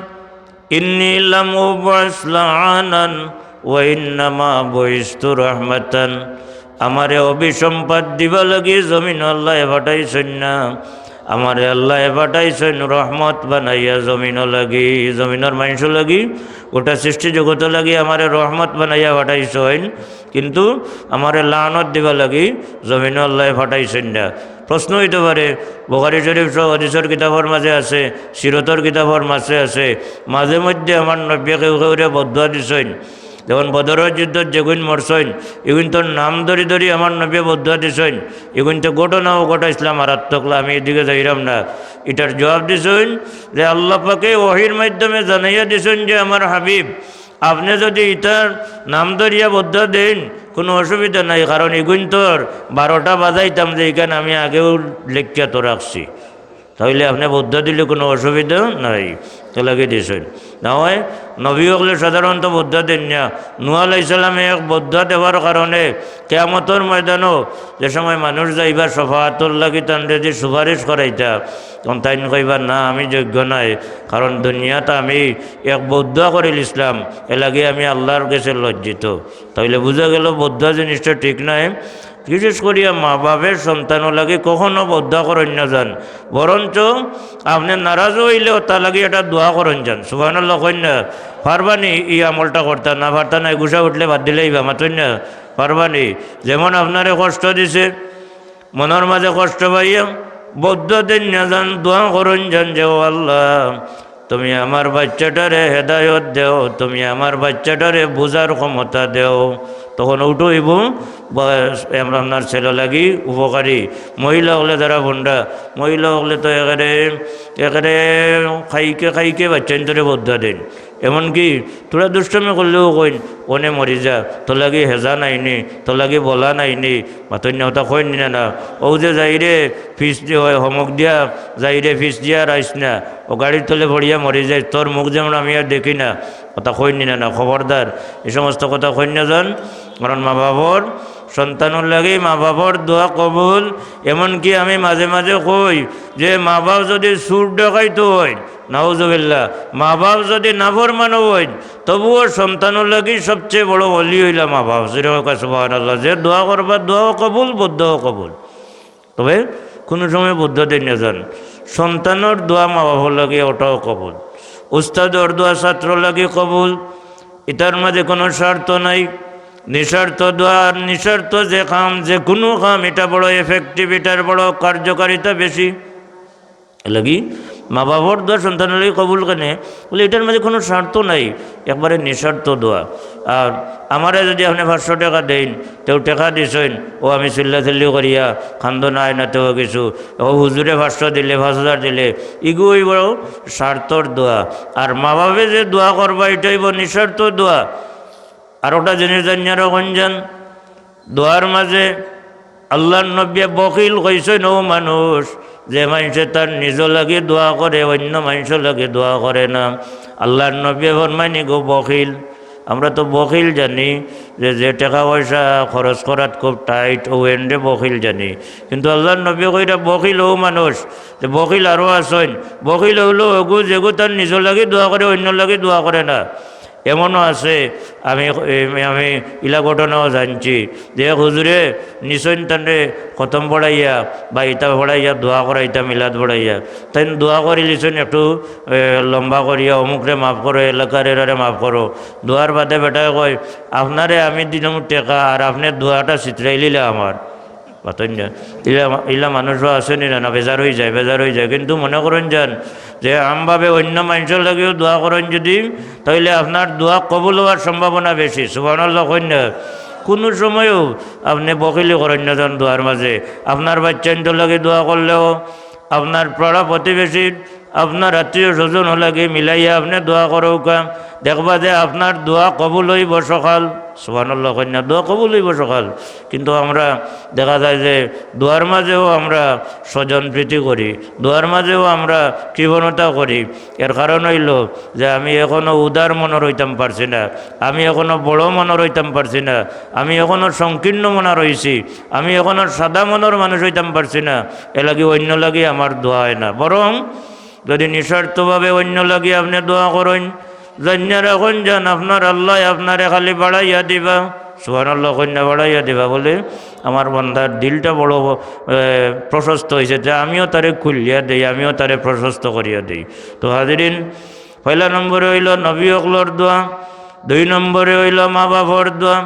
"ইন্নী লাম উবআস লাআনান ওয়া ইন্নামা বুইস্তু রাহমাতান।" আমারে অভিসম্পাদ দিবা লাগি জমিনো আল্লায় পাঠাইছইন না, আমারে আল্লায় পাঠাইছইন রহমত বানাইয়া জমিনো লাগি। জমিনর মানষর লাগি, গোটা সৃষ্টি জগতর লাগি আমারে রহমত বানাইয়া পাঠাইছইন, কিন্তু আমারে লানত দিবা লাগি জমিনো আল্লায় পাঠাইছইন না। প্রশ্ন অইতো পারে, বুখারী শরীফ সহ হাদিসর কিতাবর মাঝে আছে, সিরতর কিতাবর মাঝে আছে, মাঝে মধ্যে আমার নবীয়ে কেউ কেউরে বদদোয়া দিছইন। যেমন বদরর যুদ্ধত যেগুইন মরছইন, ইগুইনতর নাম ধরি ধরি আমার নবীয়ে বদদোয়া দিছইন। ইগুইনতে ঘটনাও ঘটাইছলা মারাত্মক, আমি ইদিকে যাইরাম না। ইটার জবাব দিছইন যে আল্লাহ পাকে ওহীর মাধ্যমে জানাইয়া দিছইন যে, "আমার হাবিব, আপনে যদি ইতার নাম ধরিয়া বদদোয়া দেইন, কুনু অসুবিধা নাই, কারণ ইগুইনতর বারোটা বাজাইতাম যে ইখান আমি আগেউ লেখিয়া তো রাখছি।" তা অইলে আপনে বদদোয়া দিলে কুনু অসুবিধা নাই, এরলাগি দিছইন। না অয়, নবী অকলে সাধারণত বদদোয়া দেইন না। নূহ আলাইহিস সালামে এক বদদোয়া দেওয়ার কারণে কিয়ামতর ময়দানো যে সময় মানুষ যাইবা শাফাআতর লাগি, তানরে যে সুপারিশ করাইতা, তখন তাইন কইবা, "না, আমি যোগ্য নায়, কারণ দুনিয়াত আমি এক বদদোয়া করিলিছলাম, এরলাগি আমি আল্লাহর গেছে লজ্জিত।" তা অইলে বুঝা গেল বদদোয়া জিনিসটা ঠিক নায়। বিশেষ করিয়া মা বাপে সন্তানর লাগি কখনো বদদোয়া করইন না যান, বরঞ্চ আপনে নারাজ অইলেও তার লাগি একটা দোয়া করইন যান। সুবহানাল্লাহ কইন না, পারবা নি ই আমলটা করতা? না পারতা নায়, গুসা উঠলে বাদ দিলাইবা, মাতইন না, পারবা নি? যেমন আপনারে কষ্ট দিছে, মনর মাঝে কষ্ট পাইয়া বদদোয়া দেইন না যান, দোয়া করইন যান যে, "ও আল্লাহ, তুমি আমার বাইচ্চাটারে হেদায়ত দেও, তুমি আমার বাইচ্চাটারে বুঝার ক্ষমতা দেও।" তখন উঠইবো বা আপনার ছেলে লাগি উপকারী। মহিলা অকলে যারা ভন্ডা, মহিলা অকলে তো একেরে, একেরে খাইকে খাইকে বাইচ্চাইন্তরে বদদোয়া দেইন। এমনকি থুড়া দুষ্টামি করলেও কইন, "অনে মরি যা, তোর লাগি হেজা নাইনি, তোর লাগি বলা নাইনি।" মাতইন না, অতা কইন নি না? "অউ যে যাইরে ফিস দি-, অয় হমক দিয়া, যাইরে ফিস দিয়া রাইস না, অউ গাড়ির তলে পড়িয়া মরি যাইস, তোর মুখ যেমন আমি আর দেখি না।" অতা কইন নি না? খবরদার, ই সমস্ত কথা কইন না যান। কারণ মা বাপর, সন্তানর লাগি মা বাপর দোয়া কবুল। এমনকি আমি মাঝে মাঝে কই যে মা বাপ যদি চুর ডাকাইত অইন, নাউজুবিল্লাহ, মা বাপ যদি নাফরমান অইন, তবুও সন্তানর লাগি সবচেয়ে বড় ওলি অইলা মা বাপ। জোরে কউক্কা সুবহানাল্লাহ। যে দোয়া করবা, দোয়াও কবুল, বদদোয়াও কবুল। তবে কুনু সময় বদদোয়া দেইন না যান। সন্তানর দোয়া মা বাপর লাগি অটাও কবুল। উস্তাদর দোয়া ছাত্রর লাগি কবুল। ইতার মাঝে কুনু স্বার্থ নাই। নিঃস্বার্থ দোয়া আর নিঃস্বার্থ যে কাম, যে কুনু কাম, ইটা বড় effective, ইটার বড় কার্যকারিতা বেশি। এরলাগি মা বাপর দোয়া সন্তানর লাগি কবুল কেনে? বলে, ইটার মাঝে কুনু স্বার্থ নাই, একবারে নিঃস্বার্থ দোয়া। আর আমারে যদি আপনে পাঁচশো টেকা দেইন, তেউ টেকা দিছইন, অউ আমি চিল্লাচিল্লি করিয়া কান্দো না, অয় না তেউ কিছু, অউ হুজুরে পাঁচশো দিলে, পাঁচ হাজার দিলে, ইগু অইবো স্বার্থর দোয়া। আর মা বাপে যে দোয়া করবা, ইটা অইবো নিঃস্বার্থ দোয়া। আর একটা জিনিস জানিয়া রাখইন যান, দোয়ার মাঝে আল্লাহর নবীয়ে বখিল কইছইন অউ মানুষ, যে মানষে তার নিজ লাগি দোয়া করে, অইন্য মানষর লাগি দোয়া করে না। আল্লাহর নবীয়ে ফরমাইন, ইগু বখিল। আমরা তো বখিল জানি, যে, যে টেকা পয়সা খরচ করাত খুব টাইট, অউ এনরে বখিল জানি। কিন্তু আল্লার নবী কইরা বখিল অউ মানুষ, যে বখিল আরো আছইন। বখিল অইলো অগু যেগু তার নিজর লাগি দোয়া করে, অইন্যর লাগি দোয়া করে না। এমনও আছে, আমি, আমি ইলা ঘটনাও জানছি, যে এক হুজুরে নিছইন তানরে খতম পড়াইয়া বা ইতা পড়াইয়া দোয়া করাইতা, মিলাদ পড়াইয়া, তাইন দোয়া করিলিছইন একটু, এ, লম্বা করিয়া, "অমুকরে মাফ করো, এলাকার এরারে মাফ করো।" দোয়ার বাদে বেটায় কয়, "আপনারে আমি দিলাম টেকা আর আপনে দোয়াটা ছিতরাইলিলা আমার।" মাতইন না। ইলা, ইলা মানুষও আছে নি না, না, বেজার অইযায়, বেজার অইযায়। কিন্তু মনে করইন যান যে আমভাবে অইন্য মানষর লাগিও দোয়া করইন যুদি, তাইলে আপনার দোয়া কবুল অওয়ার সম্ভাবনা বেশি। সুবহানাল্লাহ কইন না। কুনু সময়ও আপনে বখিলি করইন না যান দোয়ার মাঝে। আপনার বাইচ্চাইন্তর লাগি দোয়া করলেও, আপনার পাড়া প্রতিবেশীর, আপনার আত্মীয় স্বজন লাগি মিলাইয়া আপনে দোয়া করউক্কা, দেখবা যে আপনার দোয়া কবুল অইবো সকাল। সুবহানাল্লাহ কইন না, দোয়া কবুল অইবো সকাল। কিন্তু আমরা দেখা যায় যে দোয়ার মাঝেও আমরা স্বজন প্রীতি করি, দোয়ার মাঝেও আমরা কৃপণতা করি। এর কারণ অইলো যে আমি এখনো উদার মনর অইতাম পারছি না, আমি এখনো বড় মনর অইতাম পারছি না, আমি এখনো সংকীর্ণ মনা রইছি, আমি এখনো সাদা মনর মানুষ অইতাম পারছি না। এরলাগি অইন্য লাগি আমার দোয়া অয় না। বরং যুদি নিঃস্বার্থভাবে অইন্য লাগি আপনে দোয়া করইন, জানিয়া রাখইন যান আপনার আল্লায় আপনারে খালি বাড়াইয়া দিবা। সুবহানাল্লাহ কইন না, বাড়াইয়া দিবা। বলে, "আমার বান্দার দিলটা বড়, এ, প্রশস্ত অইছে, তে আমিও তারে খুলিয়া দেই, আমিও তারে প্রশস্ত করিয়া দেই।" তো হাজিরিন, পয়লা নম্বরে অইলো নবী অকলর দোয়া, দুই নম্বরে অইলো মা বাপর দোয়া,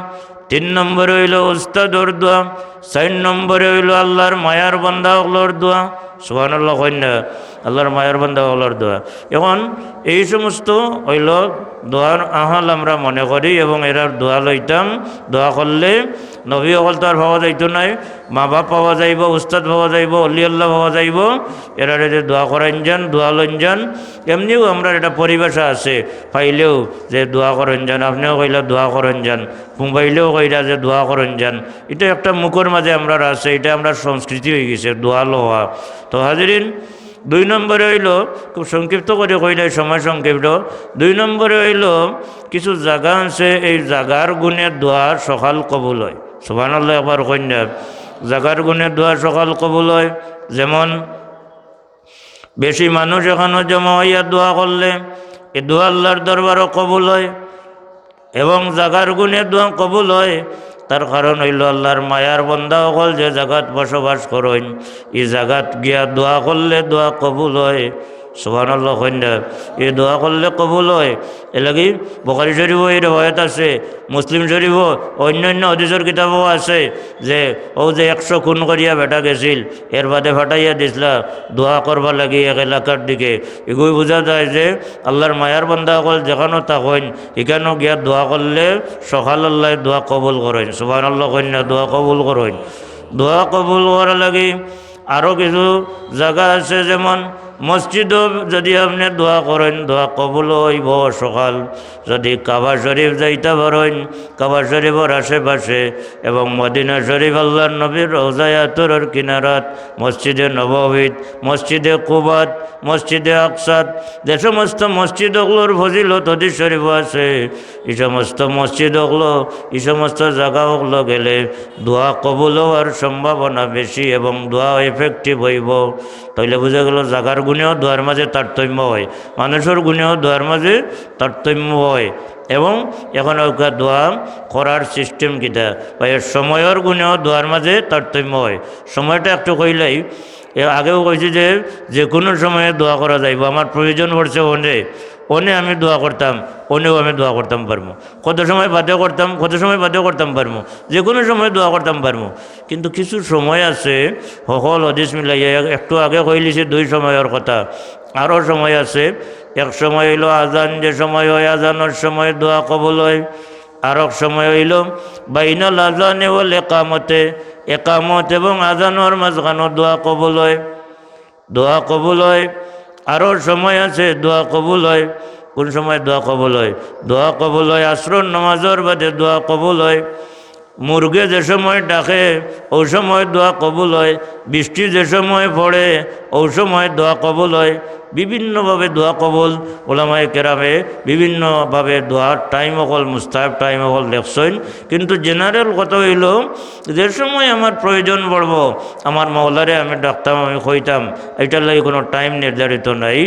তিন নম্বরে অইলো উস্তাদর দোয়া, চাইর নম্বরে অইলো আল্লার মায়ার বান্দা অকলর দোয়া। সুবহানাল্লাহ কইন না, আল্লার মায়ার বান্দা অকলর দোয়া। এখন এই সমস্ত অইলো দোয়ার আহাল আমরা মনে করি এবং এরার দোয়া লইতাম। দোয়া করলে নবী অকল তো আর পাওয়া যাইতো নায়, মা বাপ পাওয়া যাইবো, উস্তাদ পাওয়া যাইবো, অলি আল্লাহ পাওয়া যাইবো। এরারে যে দোয়া করাইন যান, দোয়া লইন যান। এমনিও আমরার একটা পরিভাষা আছে, পাইলেও যে দোয়া করইন যান, আপনেও কইলা দোয়া করইন যান, মোবাইলেও কইরা যে দোয়া করইন যান। ইটা একটা মুখর মাঝে আমরার আছে, ইটা আমরার সংস্কৃতি অইগেছে দোয়া লওয়া। তো হাজিরিন, দুই নম্বরে অইলো, খুব সংক্ষিপ্ত করি কইলাই, সময় সংক্ষিপ্ত। দুই নম্বরে অইলো, কিছু জাগা আছে, এই জাগার গুণে দোয়া সকাল কবুল অয়। সুবহানাল্লাহ একবার কইন না। জাগার গুণে দোয়া সকাল কবুল অয়। যেমন বেশি মানুষ এখানো জমা অইয়া দোয়া করলে ই দোয়া আল্লার দরবারো কবুল অয়। এবং জাগার গুণে দোয়া কবুল অয়, তার কারণ অইলো আল্লার মায়ার বান্দা অকল যে জাগাত বসবাস করইন, ই জাগাত গিয়া দোয়া করলে দোয়া কবুল অয়। সুবহানাল্লাহ কইন না, ই দোয়া করলে কবুল অয়। এরলাগি বুখারী শরীফো এই রেওয়ায়েত আছে, মুসলিম শরীফো, অইন্য অইন্য হাদিসর কিতাবো আছে যে অউ যে একশো খুন করিয়া বেটা গেছিল, এর বাদে ফাটাইয়া দিছলা দোয়া করবার লাগি এক এলাকার দিকে। ইগুই বুঝা যায় যে আল্লার মায়ার বান্দা অকল যেখানো থাকইন, ইখানো গিয়া দোয়া করলে সকাল আল্লায় দোয়া কবুল করইন। সুবহানাল্লাহ কইন না, দোয়া কবুল করইন। দোয়া কবুল করার লাগি আরো কিছু জাগা আছে, যেমন মসজিদো যুদি আপনে দোয়া করইন, দোয়া কবুল অইবো সকাল। যুদি কাবা শরীফ যাইতা পারইন, কাবা শরীফর আশেপাশে এবং মদিনা শরীফ আল্লার নবীর রওজায়ে আতহরর কিনারাত, মসজিদে নববীত, মসজিদে কুবাত, মসজিদে আকসাত, যে সমস্ত মসজিদ অকলর ফজিলত হাদিস শরীফো আছে, ই সমস্ত মসজিদ অকলো, ই সমস্ত জাগা অকলো গেলে দোয়া কবুল অওয়ার সম্ভাবনা বেশি এবং দোয়া effective অইবো। তাইলে বুঝা গেলো জাগার গুণেও দোয়ার মাঝে তারতম্য অয়, মানুষর গুণেও দোয়ার মাঝে তারতম্য অয়। এবং এখন অউক্কা দোয়া করার system কিতা, বা এর সময়র গুণেও দোয়ার মাঝে তারতম্য অয়। সময়টা একটু কইলাই, এর আগেও কইছি যে, যে কুনু সময়ে দোয়া করা যাইবো। আমার প্রয়োজন পড়ছে অনে, অনে আমি দোয়া করতাম, অনেও আমি দোয়া করতাম পারমু। কত সময় বাদে করতাম, কত সময় বাদে করতাম পারমু, যে কুনু সময় দোয়া করতাম পারমু। কিন্তু কিছু সময় আছে, হকল হাদিস মিলাইয়া এক-, একটু আগে কইলিছি দুই সময়র কথা, আরো সময় আছে। এক সময় অইলো আজান, যে সময় অয় আজানর সময় দোয়া কবুল অয়। আরক সময় অইলো বাইনাল আজানে ওয়াল একামতে, একামত এবং আজানর মাঝখানো দোয়া কবুল অয়, দোয়া কবুল অয়। আরো সময় আছে দোয়া কবুল অয়। কুন সময় দোয়া কবুল অয়? দোয়া কবুল অয় আছরর নামাজর বাদে দোয়া কবুল অয়। মুরগে যে সময় ডাকে, অউ সময় দোয়া কবুল অয়। বৃষ্টি যে সময় পড়ে, অউ সময় দোয়া কবুল অয়। বিভিন্নভাবে দোয়া কবুল, ওলামায়ে কেরামে বিভিন্নভাবে দোয়ার টাইম অকল, মুস্তাহাব টাইম অকল লেখছইন। কিন্তু জেনারেল কথা অইলো, যে সময় আমার প্রয়োজন পড়বো, আমার মওলারে আমি ডাকতাম, আমি কইতাম, ইটার লাগি কুনু টাইম নির্ধারিত নাই।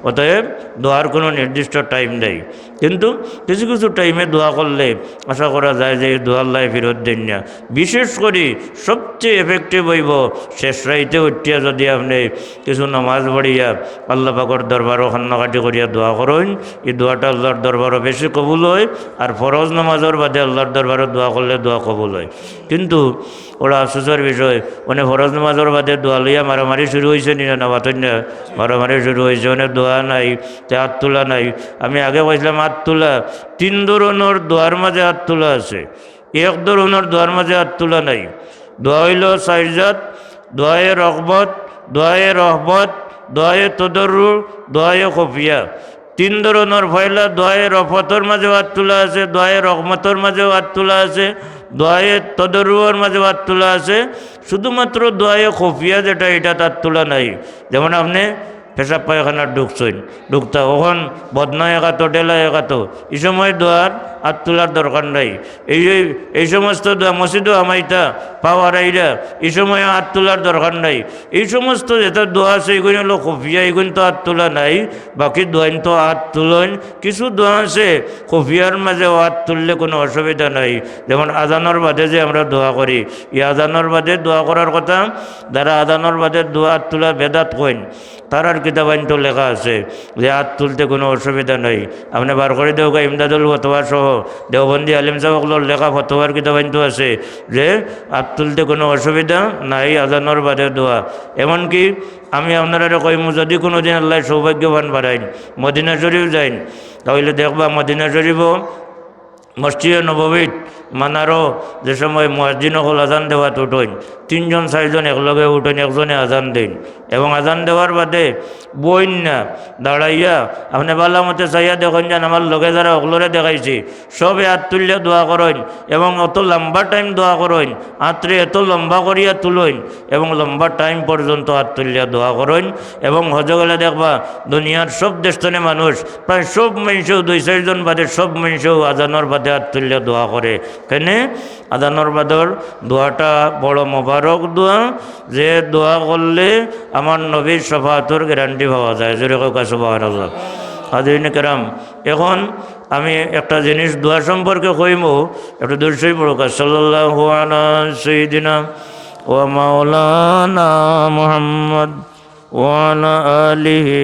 অতএব দোয়ার কুনু নির্দিষ্ট টাইম নাই। কিন্তু কিছু কিছু টাইমে দোয়া করলে আশা করা যায় যে ই দোয়া আল্লায় ফিরত দেইন না। বিশেষ করি সবচেয়ে এফেক্টিভ অইবো শেষ রাইতে উঠিয়া যদি আপনে কিছু নামাজ পড়িয়া আল্লা পাকর দরবারো কান্নাকাটি করিয়া দোয়া করইন, ই দোয়াটা আল্লার দরবারো বেশি কবুল অয়। আর ফরজ নামাজর বাদে আল্লার দরবারো দোয়া করলে দোয়া কবুল অয়। কিন্তু বড় আফসোসর বিষয়, মানে ফরজ নামাজর বাদে দোয়া লইয়া মারামারি শুরু অইছে নি না, না মাতইন না? মারামারি শুরু অইছে, মানে দোয়া নাই, তে আত তুলা নাই। আমি আগে কইছলাম আত তুলা, তিন ধরনর দোয়ার মাঝে আত তুলা আছে। এক ধরনর দোয়ার মাঝে আত তুলা নাই। দোয়া অইলো চাইর জাত: দোয়ায়ে রগবত, দোয়ায়ে রহবত, দোয়ায়ে তদররু, দোয়ায়ে খফিয়া। তিন ধরনর। পয়লা দোয়ায়ে রফতর মাঝেও আত তুলা আছে, দোয়ায়ে রহমতর মাঝেও আত তুলা আছে, দোয়ায়ে তদররুর মাঝেও আত তুলা আছে। শুধুমাত্র দোয়ায়ে খফিয়া যেটা, ইটাত আত তুলা নাই। যেমন আপনে পেশাব পায়খানাত ঢুকছইন, ঢুকতা অখন বদনা এক আতো, ঢেলা এক আতো, ই সময় দোয়ার আত তুলার দরকার নাই। এই, এই, এই সমস্ত দোয়া, মসজিদো হামাইতা, পাও আড়াইরা, ই সময় আত তুলার দরকার নাই। ই সমস্ত যেটা দোয়া আছে, ইগুইন অইলো খফিয়া, ইগুইন তো আত তুলা নাই। বাকি দোয়াইন তো আত তুলইন। কিছু দোয়া আছে খফিয়ার মাঝেও আত তুললে কুনু অসুবিধা নাই। যেমন আজানর বাদে যে আমরা দোয়া করি, ই আজানর বাদে দোয়া করার কথা, যারা আজানর বাদে দোয়া আত তুলা বেদাত কইন, তারার কিতাবাইন্তো লেখা আছে যে আত তুলতে কুনু অসুবিধা নাই। আপনে বার করি দেউক্কা, ইমদাদুল ফতোয়া সহ দেওবন্দি আলিম সাব অকলর লেখা ফতোয়ার কিতাবাইন্তো আছে যে আত তুলতে কুনু অসুবিধা নাই, আজানর বাদে দোয়া। এমনকি আমি আপনারারে কইমু, যদি কুনুদিন আল্লায় সৌভাগ্যবান বানাইন, মদিনা শরীফ যাইন, তা অইলে দেখবা মদিনা শরীফো মসজিদে নববীত মানারো যে সময় মুয়াজ্জিন অকল আজান দেওয়াত উঠইন, তিনজন চাইরজন একলগে উঠইন, একজনে আজান দেইন, এবং আজান দেওয়ার বাদে বইন না, দাঁড়াইয়া আপনে ভালা মতে চাইয়া দেখইন যেন আমার লগে যারা অকলরে দেখাইছি, সবে আত তুলিয়া দোয়া করইন এবং অত লম্বা টাইম দোয়া করইন, আতরে এত লম্বা করিয়া তুলইন এবং লম্বা টাইম পর্যন্ত আত তুলিয়া দোয়া করইন। এবং হজো গেলে দেখবা দুনিয়ার সব দেশ থনে মানুষ, প্রায় সব মানষেউ, দুই চাইরজন বাদে সব মানষেউ আজানর বাদে আত তুলিয়া দোয়া করে। কেনে? আজানর বাদর দোয়াটা বড় মোবারক দোয়া, যে দোয়া করলে আমার নবীর শফাআতর গ্যারান্টি পাওয়া যায়। জোরে কউক্কা সুবহানাল্লাহ। হাজিরিন কেরাম, এখন আমি একটা জিনিস দোয়া সম্পর্কে কইমু, একটু দুরুদ শরিফ পড়উক্কা। সাল্লাল্লাহু আলা সাইয়্যিদিনা ওয়া মাওলানা মুহাম্মদ ওয়া আলা আলিহি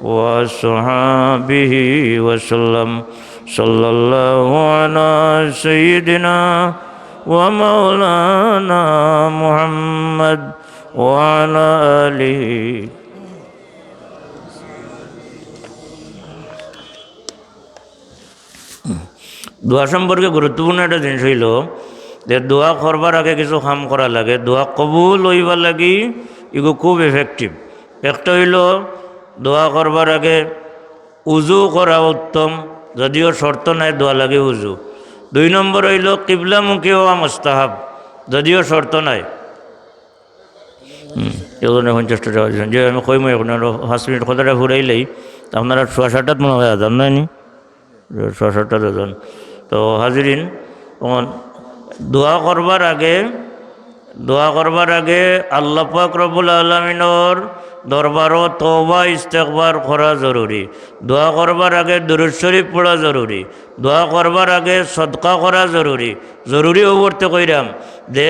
ওয়া আসহাবিহি ওয়া সাল্লাম। সাল্লাল্লাহু আলা সাইয়্যিদিনা ওয়া মাওলানা মুহাম্মদ ওয়া আলা আলিহি। দোয়া সম্পর্কে গুরুত্বপূর্ণ একটা জিনিস অইলো যে দোয়া করবার আগে কিছু কাম করা লাগে। দোয়া কবুল অইবার লাগি ইগু খুব এফেক্টিভ। একটা অইলো দোয়া করবার আগে উজু করা উত্তম, যদিও শর্ত নাই দোয়া লাগি উজু। দুই নম্বর অইলো কিবলামুখী অওয়া মুস্তাহাব, যদিও শর্ত নাই। হুম, একজনে পঞ্চাশটা টেকা দিছইন। যে আমি কইমু এখন আরো পাঁচ মিনিট কথাটা ফুরাইলেই, তে আপনারা সোয়া সাতটাত মনে অয় আজান, নায় নি? সোয়া সাতটাত আজান। তো হাজিরিন, অখন দোয়া করবার আগে, দোয়া করবার আগে আল্লাহ পাক রব্বুল আলামিনর দরবারো তওবা ইস্তেগফার করা জরুরি। দোয়া করবার আগে দুরুদ শরিফ পড়া জরুরি। দোয়া করবার আগে সদকা করা জরুরি। জরুরি অউ অর্থে কইরাম যে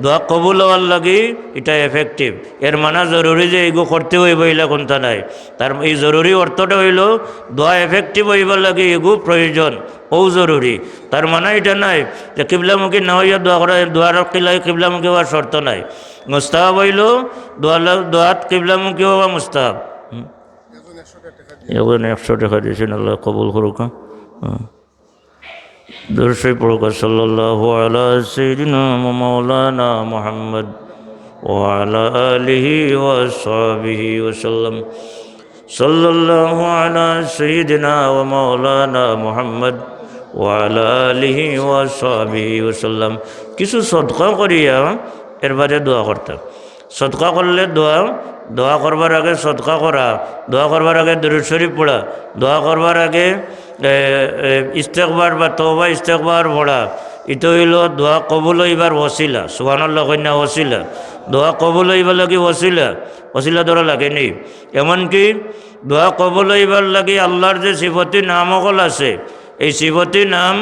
দোয়া কবুল অওয়ার লাগি ইটা এফেক্টিভ। এর মানা জরুরি যে ইগু করতে অইবো ইলা কুন্তা নায়। তার ই জরুরি অর্থটা অইলো দোয়া এফেক্টিভ অইবার লাগি ইগু প্রয়োজন, অউ জরুরি। তার মানা ইটা নায় যে কিবলামুখী না অইয়া দোয়া করা, দোয়ার কিলা-, কিবলামুখী অওয়ার শর্ত নাই। মুস্তাহাব অইলো দোয়া লা-, দোয়াত কিবলামুখী অওয়া মুস্তাহাব। হুম। একজনে একশো টেকা দিছইন, আল্লায় কবুল করউক্কা। হুম। দুরুদ শরিফ পড়উক্কা, সাল্লাল্লাহু আলা সাইয়্যিদিনা ওয়া মাওলানা মুহাম্মদ ওয়া আলা আলিহি ওয়া সাহবিহি ওয়া সাল্লাম। সাল্লাল্লাহু আলা সাইয়্যিদিনা ওয়া মাওলানা মুহাম্মদ ওয়া আলা আলিহি ওয়া সাহবিহি ওয়া সাল্লাম। কিছু সদকা করিয়া এর বাদে দোয়া করতা। সদকা করলে দোয়া, দোয়া করবার আগে সদকা করা, দোয়া করবার আগে দুরূদ শরীফ পড়া, দোয়া করবার আগে, এ, এ, ইস্তেগফার বা তওবা ইস্তেগফার পড়া, ইটা অইলো দোয়া কবুল অইবার ওসিলা। সুবহানাল্লাহ কইন না, ওসিলা। দোয়া কবুল অইবার লাগি ওসিলা, ওসিলা ধরা লাগে নি। এমনকি দোয়া কবুল অইবার লাগি আল্লাহর যে সিফতি নাম অকল আছে, এই সিফতি নাম,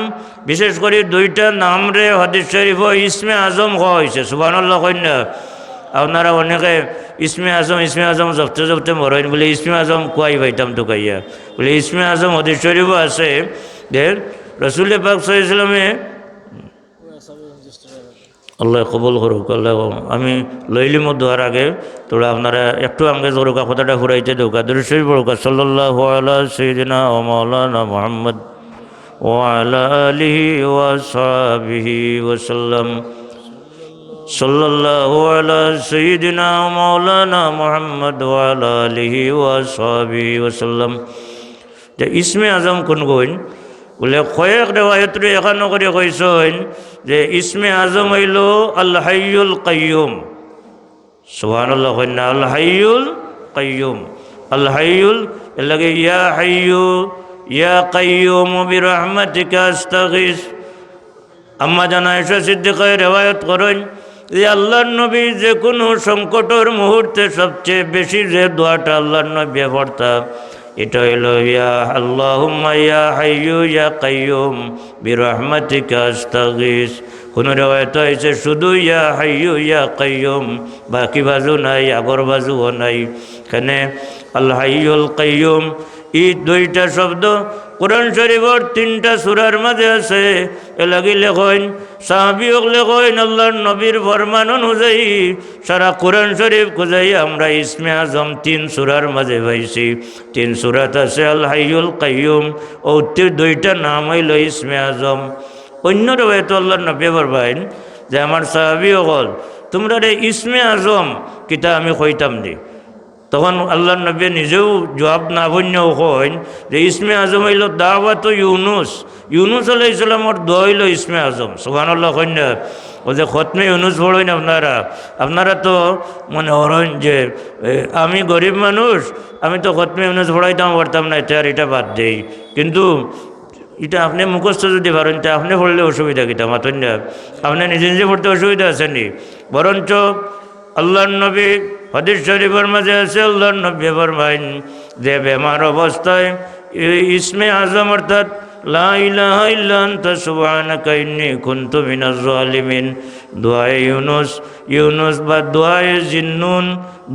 বিশেষ করি দুইটা নামরে হাদিস শরীফো ইসমে আজম কওয়া অইছে। সুবহানাল্লাহ কইন না। আপনারা অনেকে ইসমে আজম, ইসমে আজম জপতে জপতে মরইন, বুলে ইসমে আজম কুয়াই পাইতাম তুকাইয়া। বুলে ইসমে আজম হাদিস শরীফো আছে যে রসুল পাক সাল্লাল্লাহু আলাইহি ওয়াসাল্লামে আল্লাহ কবুল করুক, আল্লাহ। আমি লইলিমু দোয়ার আগে, থুড়া আপনারা একটু আঙ্গেজ করুকা, কথাটা ফুরাইতে দেউকা। দুরূদ শরীফ পড়ুকা, সাল্লাল্লাহু আলা সাইয়্যিদিনা ওয়া মাওলানা মুহাম্মদ ওয়া আলা আলিহি ওয়া সাহবিহি ওয়া সাল্লাম। সাল্লাল্লাহু আলা সাইয়্যিদিনা ওয়া মাওলানা মুহাম্মদ ওয়া আলা আলিহি ওয়া সাহবিহি ওয়া সাল্লাম। যে ইসমে আজম কুনগুইন? বুলে, কয়েক রেওয়ায়তরে এখানো করি কইছইন যে ইসমে আজম অইলো আল হাইয়ুল কাইয়ুম। সুবহানাল্লাহ কইন না, আল হাইয়ুল কাইয়ুম। আল হাইয়ুল, এর লাগি ইয়া হাইয়ু, ইয়া কাইয়ুম বিরহমাতিকা আস্তাগিস। আম্মা জান আয়েশা সিদ্দিকায় রেওয়ায়ত করইন যে আল্লাহর নবী যে কুনু সংকটর মুহূর্তে সবচেয়ে বেশি যে দোয়াটা আল্লাহর নবী পড়তা, ইটা অইলো, ইয়া আল্লাহুম্মা ইয়া হাইয়ু ইয়া কাইয়ুম বিরহমাতিকা আস্তাগিস। কুনু রেওয়ায়ত আইছে শুধু ইয়া হাইয়ু ইয়া কাইয়ুম, বাকি বাজু নাই, আগর বাজুও নাই। কেনে আল হাইয়ুল কাইয়ুম, ই দুইটা শব্দ কোরআন শরীফর তিনটা সূরার মাঝে আছে। এর লাগি লেখইন, সাহাবী অকলে কইন, আল্লাহর নবীর ফরমান অনুযায়ী সারা কোরআন শরীফ খুজাইয়া আমরা ইসমে আজম তিন সূরার মাঝে পাইছি। তিন সূরাত আছে আল হাইয়ুল কাইয়ুম, অউ তি-, দুইটা নাম অইলো ইসমে আজম। অইন্য রেওয়ায়তো আল্লাহর নবী ফরমাইন যে, আমার সাহাবী অকল, তুমরারে ইসমে আজম কিতা আমি কইতাম নি? তখন আল্লাহর নবী নিজেও জুয়াব না ফইন্যাও কইন যে ইসমে আজম অইলো দাওয়াত ইউনুস। ইউনুস আলাইহিস সালামর দোয়া অইলো ইসমে আজম। সুবহানাল্লাহ কইন না? অউ যে খতমে ইউনুস পড়ইন আপনারা, আপনারা তো মনে করইন যে, এ, আমি গরিব মানুষ, আমি তো খতমে ইউনুস পড়াইতাম পারতাম না, ইটা আর ইটা বাদ দেই। কিন্তু ইটা আপনে মুখস্থ যুদি পারইন, তে আপনে পড়লে অসুবিধা কিতা? মাতইন না, আপনে নিজে নিজে পড়তে অসুবিধা আছে নি? বরঞ্চ আল্লাহর নবী, হাদিস শরীফর মাঝে আছে, আল্লাহর নবী ফরমাইন যে বেমার অবস্থায় ই-, ইসমে আজম অর্থাৎ লা ইলাহা ইল্লা আনতা সুবহানাকা ইন্নী কুনতু মিনাজ জালিমিন, দোয়ায়ে ইউনুস, ইউনুস বা দোয়ায়ে জিন্নুন,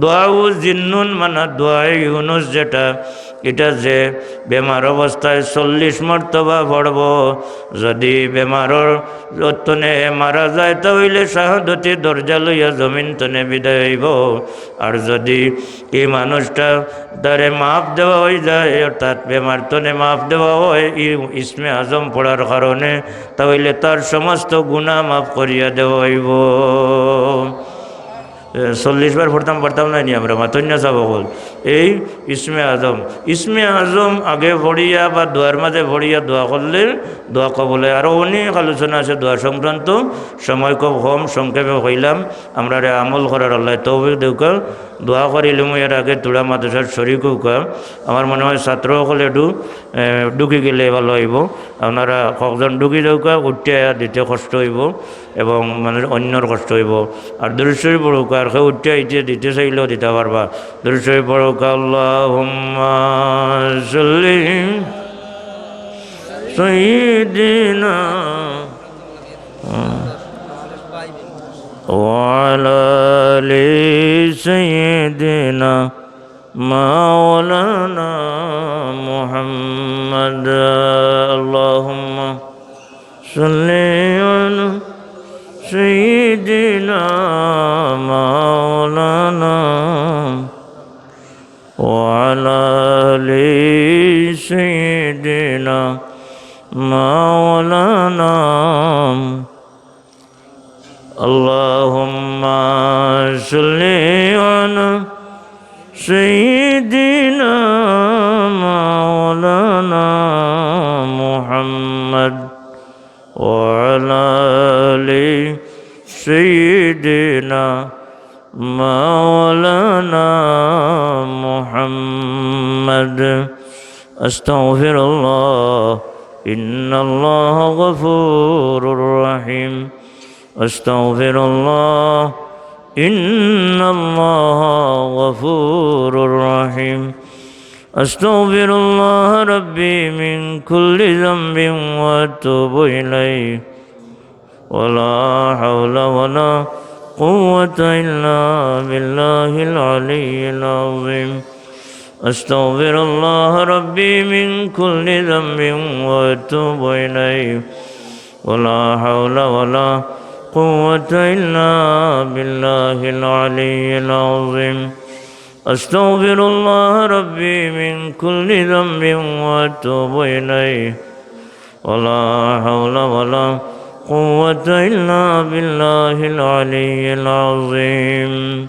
দোয়াউ জিন্নুন মানা দোয়ায়ে ইউনুস যেটা, ইটা যে বেমার অবস্থায় চল্লিশ মর্তবা পড়বো, যুদি বেমারর তনে মারা যায়, তা অইলে শাহাদতি দরজা লইয়া জমিন তনে বিদায় অইবো। আর যুদি ই মানুষটা তারে মাফ দেওয়া অইযায়, অর্থাৎ বেমার তনে মাফ দেওয়া অয় ই ইসমে আজম পড়ার কারণে, তা অইলে তার সমস্ত গুনা মাফ করিয়া দেওয়া অইবো। এ, চল্লিশ বার পড়তাম পারতাম নায় নি আমরা, মাতইন না সাব অকল। এই ইসমে আজম, ইসমে আজম আগে পড়িয়া বা দোয়ার মাঝে পড়িয়া দোয়া করলে দোয়া কবুল অয়। আরো অনেক আলোচনা আছে দোয়া সংক্রান্ত, সময় খুব কম, সংক্ষেপে কইলাম। আমরারে আমল করার আল্লায় তৌফিক দেউকা। দোয়া করিলিমু, এর আগে থুড়া মাদ্রাসার শরিক অউকা। আমার মনে অয় ছাত্র অকল একটু, এ, ঢুকি গেলে ভালা অইবো। আপনারা কয়েকজন ঢুকি যাউকা, উঠিয়া দিতে কষ্ট অইবো। এবং মানে অইন্যর কষ্ট অইবো। আর দুরূদ শরীফ পড়ুকা, আর কেউ উঠিয়া আইতে দিতে চাইলেও দিতা পারবা। দুরূদ শরীফ পড়ুকা, আল্লাহুম্মা সাল্লি সাইয়্যিদিনা ওয়া আলা আলি সাইয়্যিদিনা মাওলানা মুহাম্মদ। আল্লাহুম্মা صل على سيدنا مولانا وعلى آل سيدنا مولانا. اللهم صل على سيدنا مولانا محمد وعلى آل سيدنا مولانا محمد. أستغفر الله، إن الله غفور رحيم. أستغفر الله، إن الله غفور رحيم. أستغفر الله ربي من كل ذنب وأتوب إليه. ولا حول ولا قوة إلا بالله العلي العظيم. أستغفر الله ربي من كل ذنب وأتوب إليه. ولا حول ولا قوة إلا بالله العلي العظيم. أستغفر الله ربي من كل ذنب وأتوب إليه. ولا حول ولا قوة إلا بالله العلي العظيم.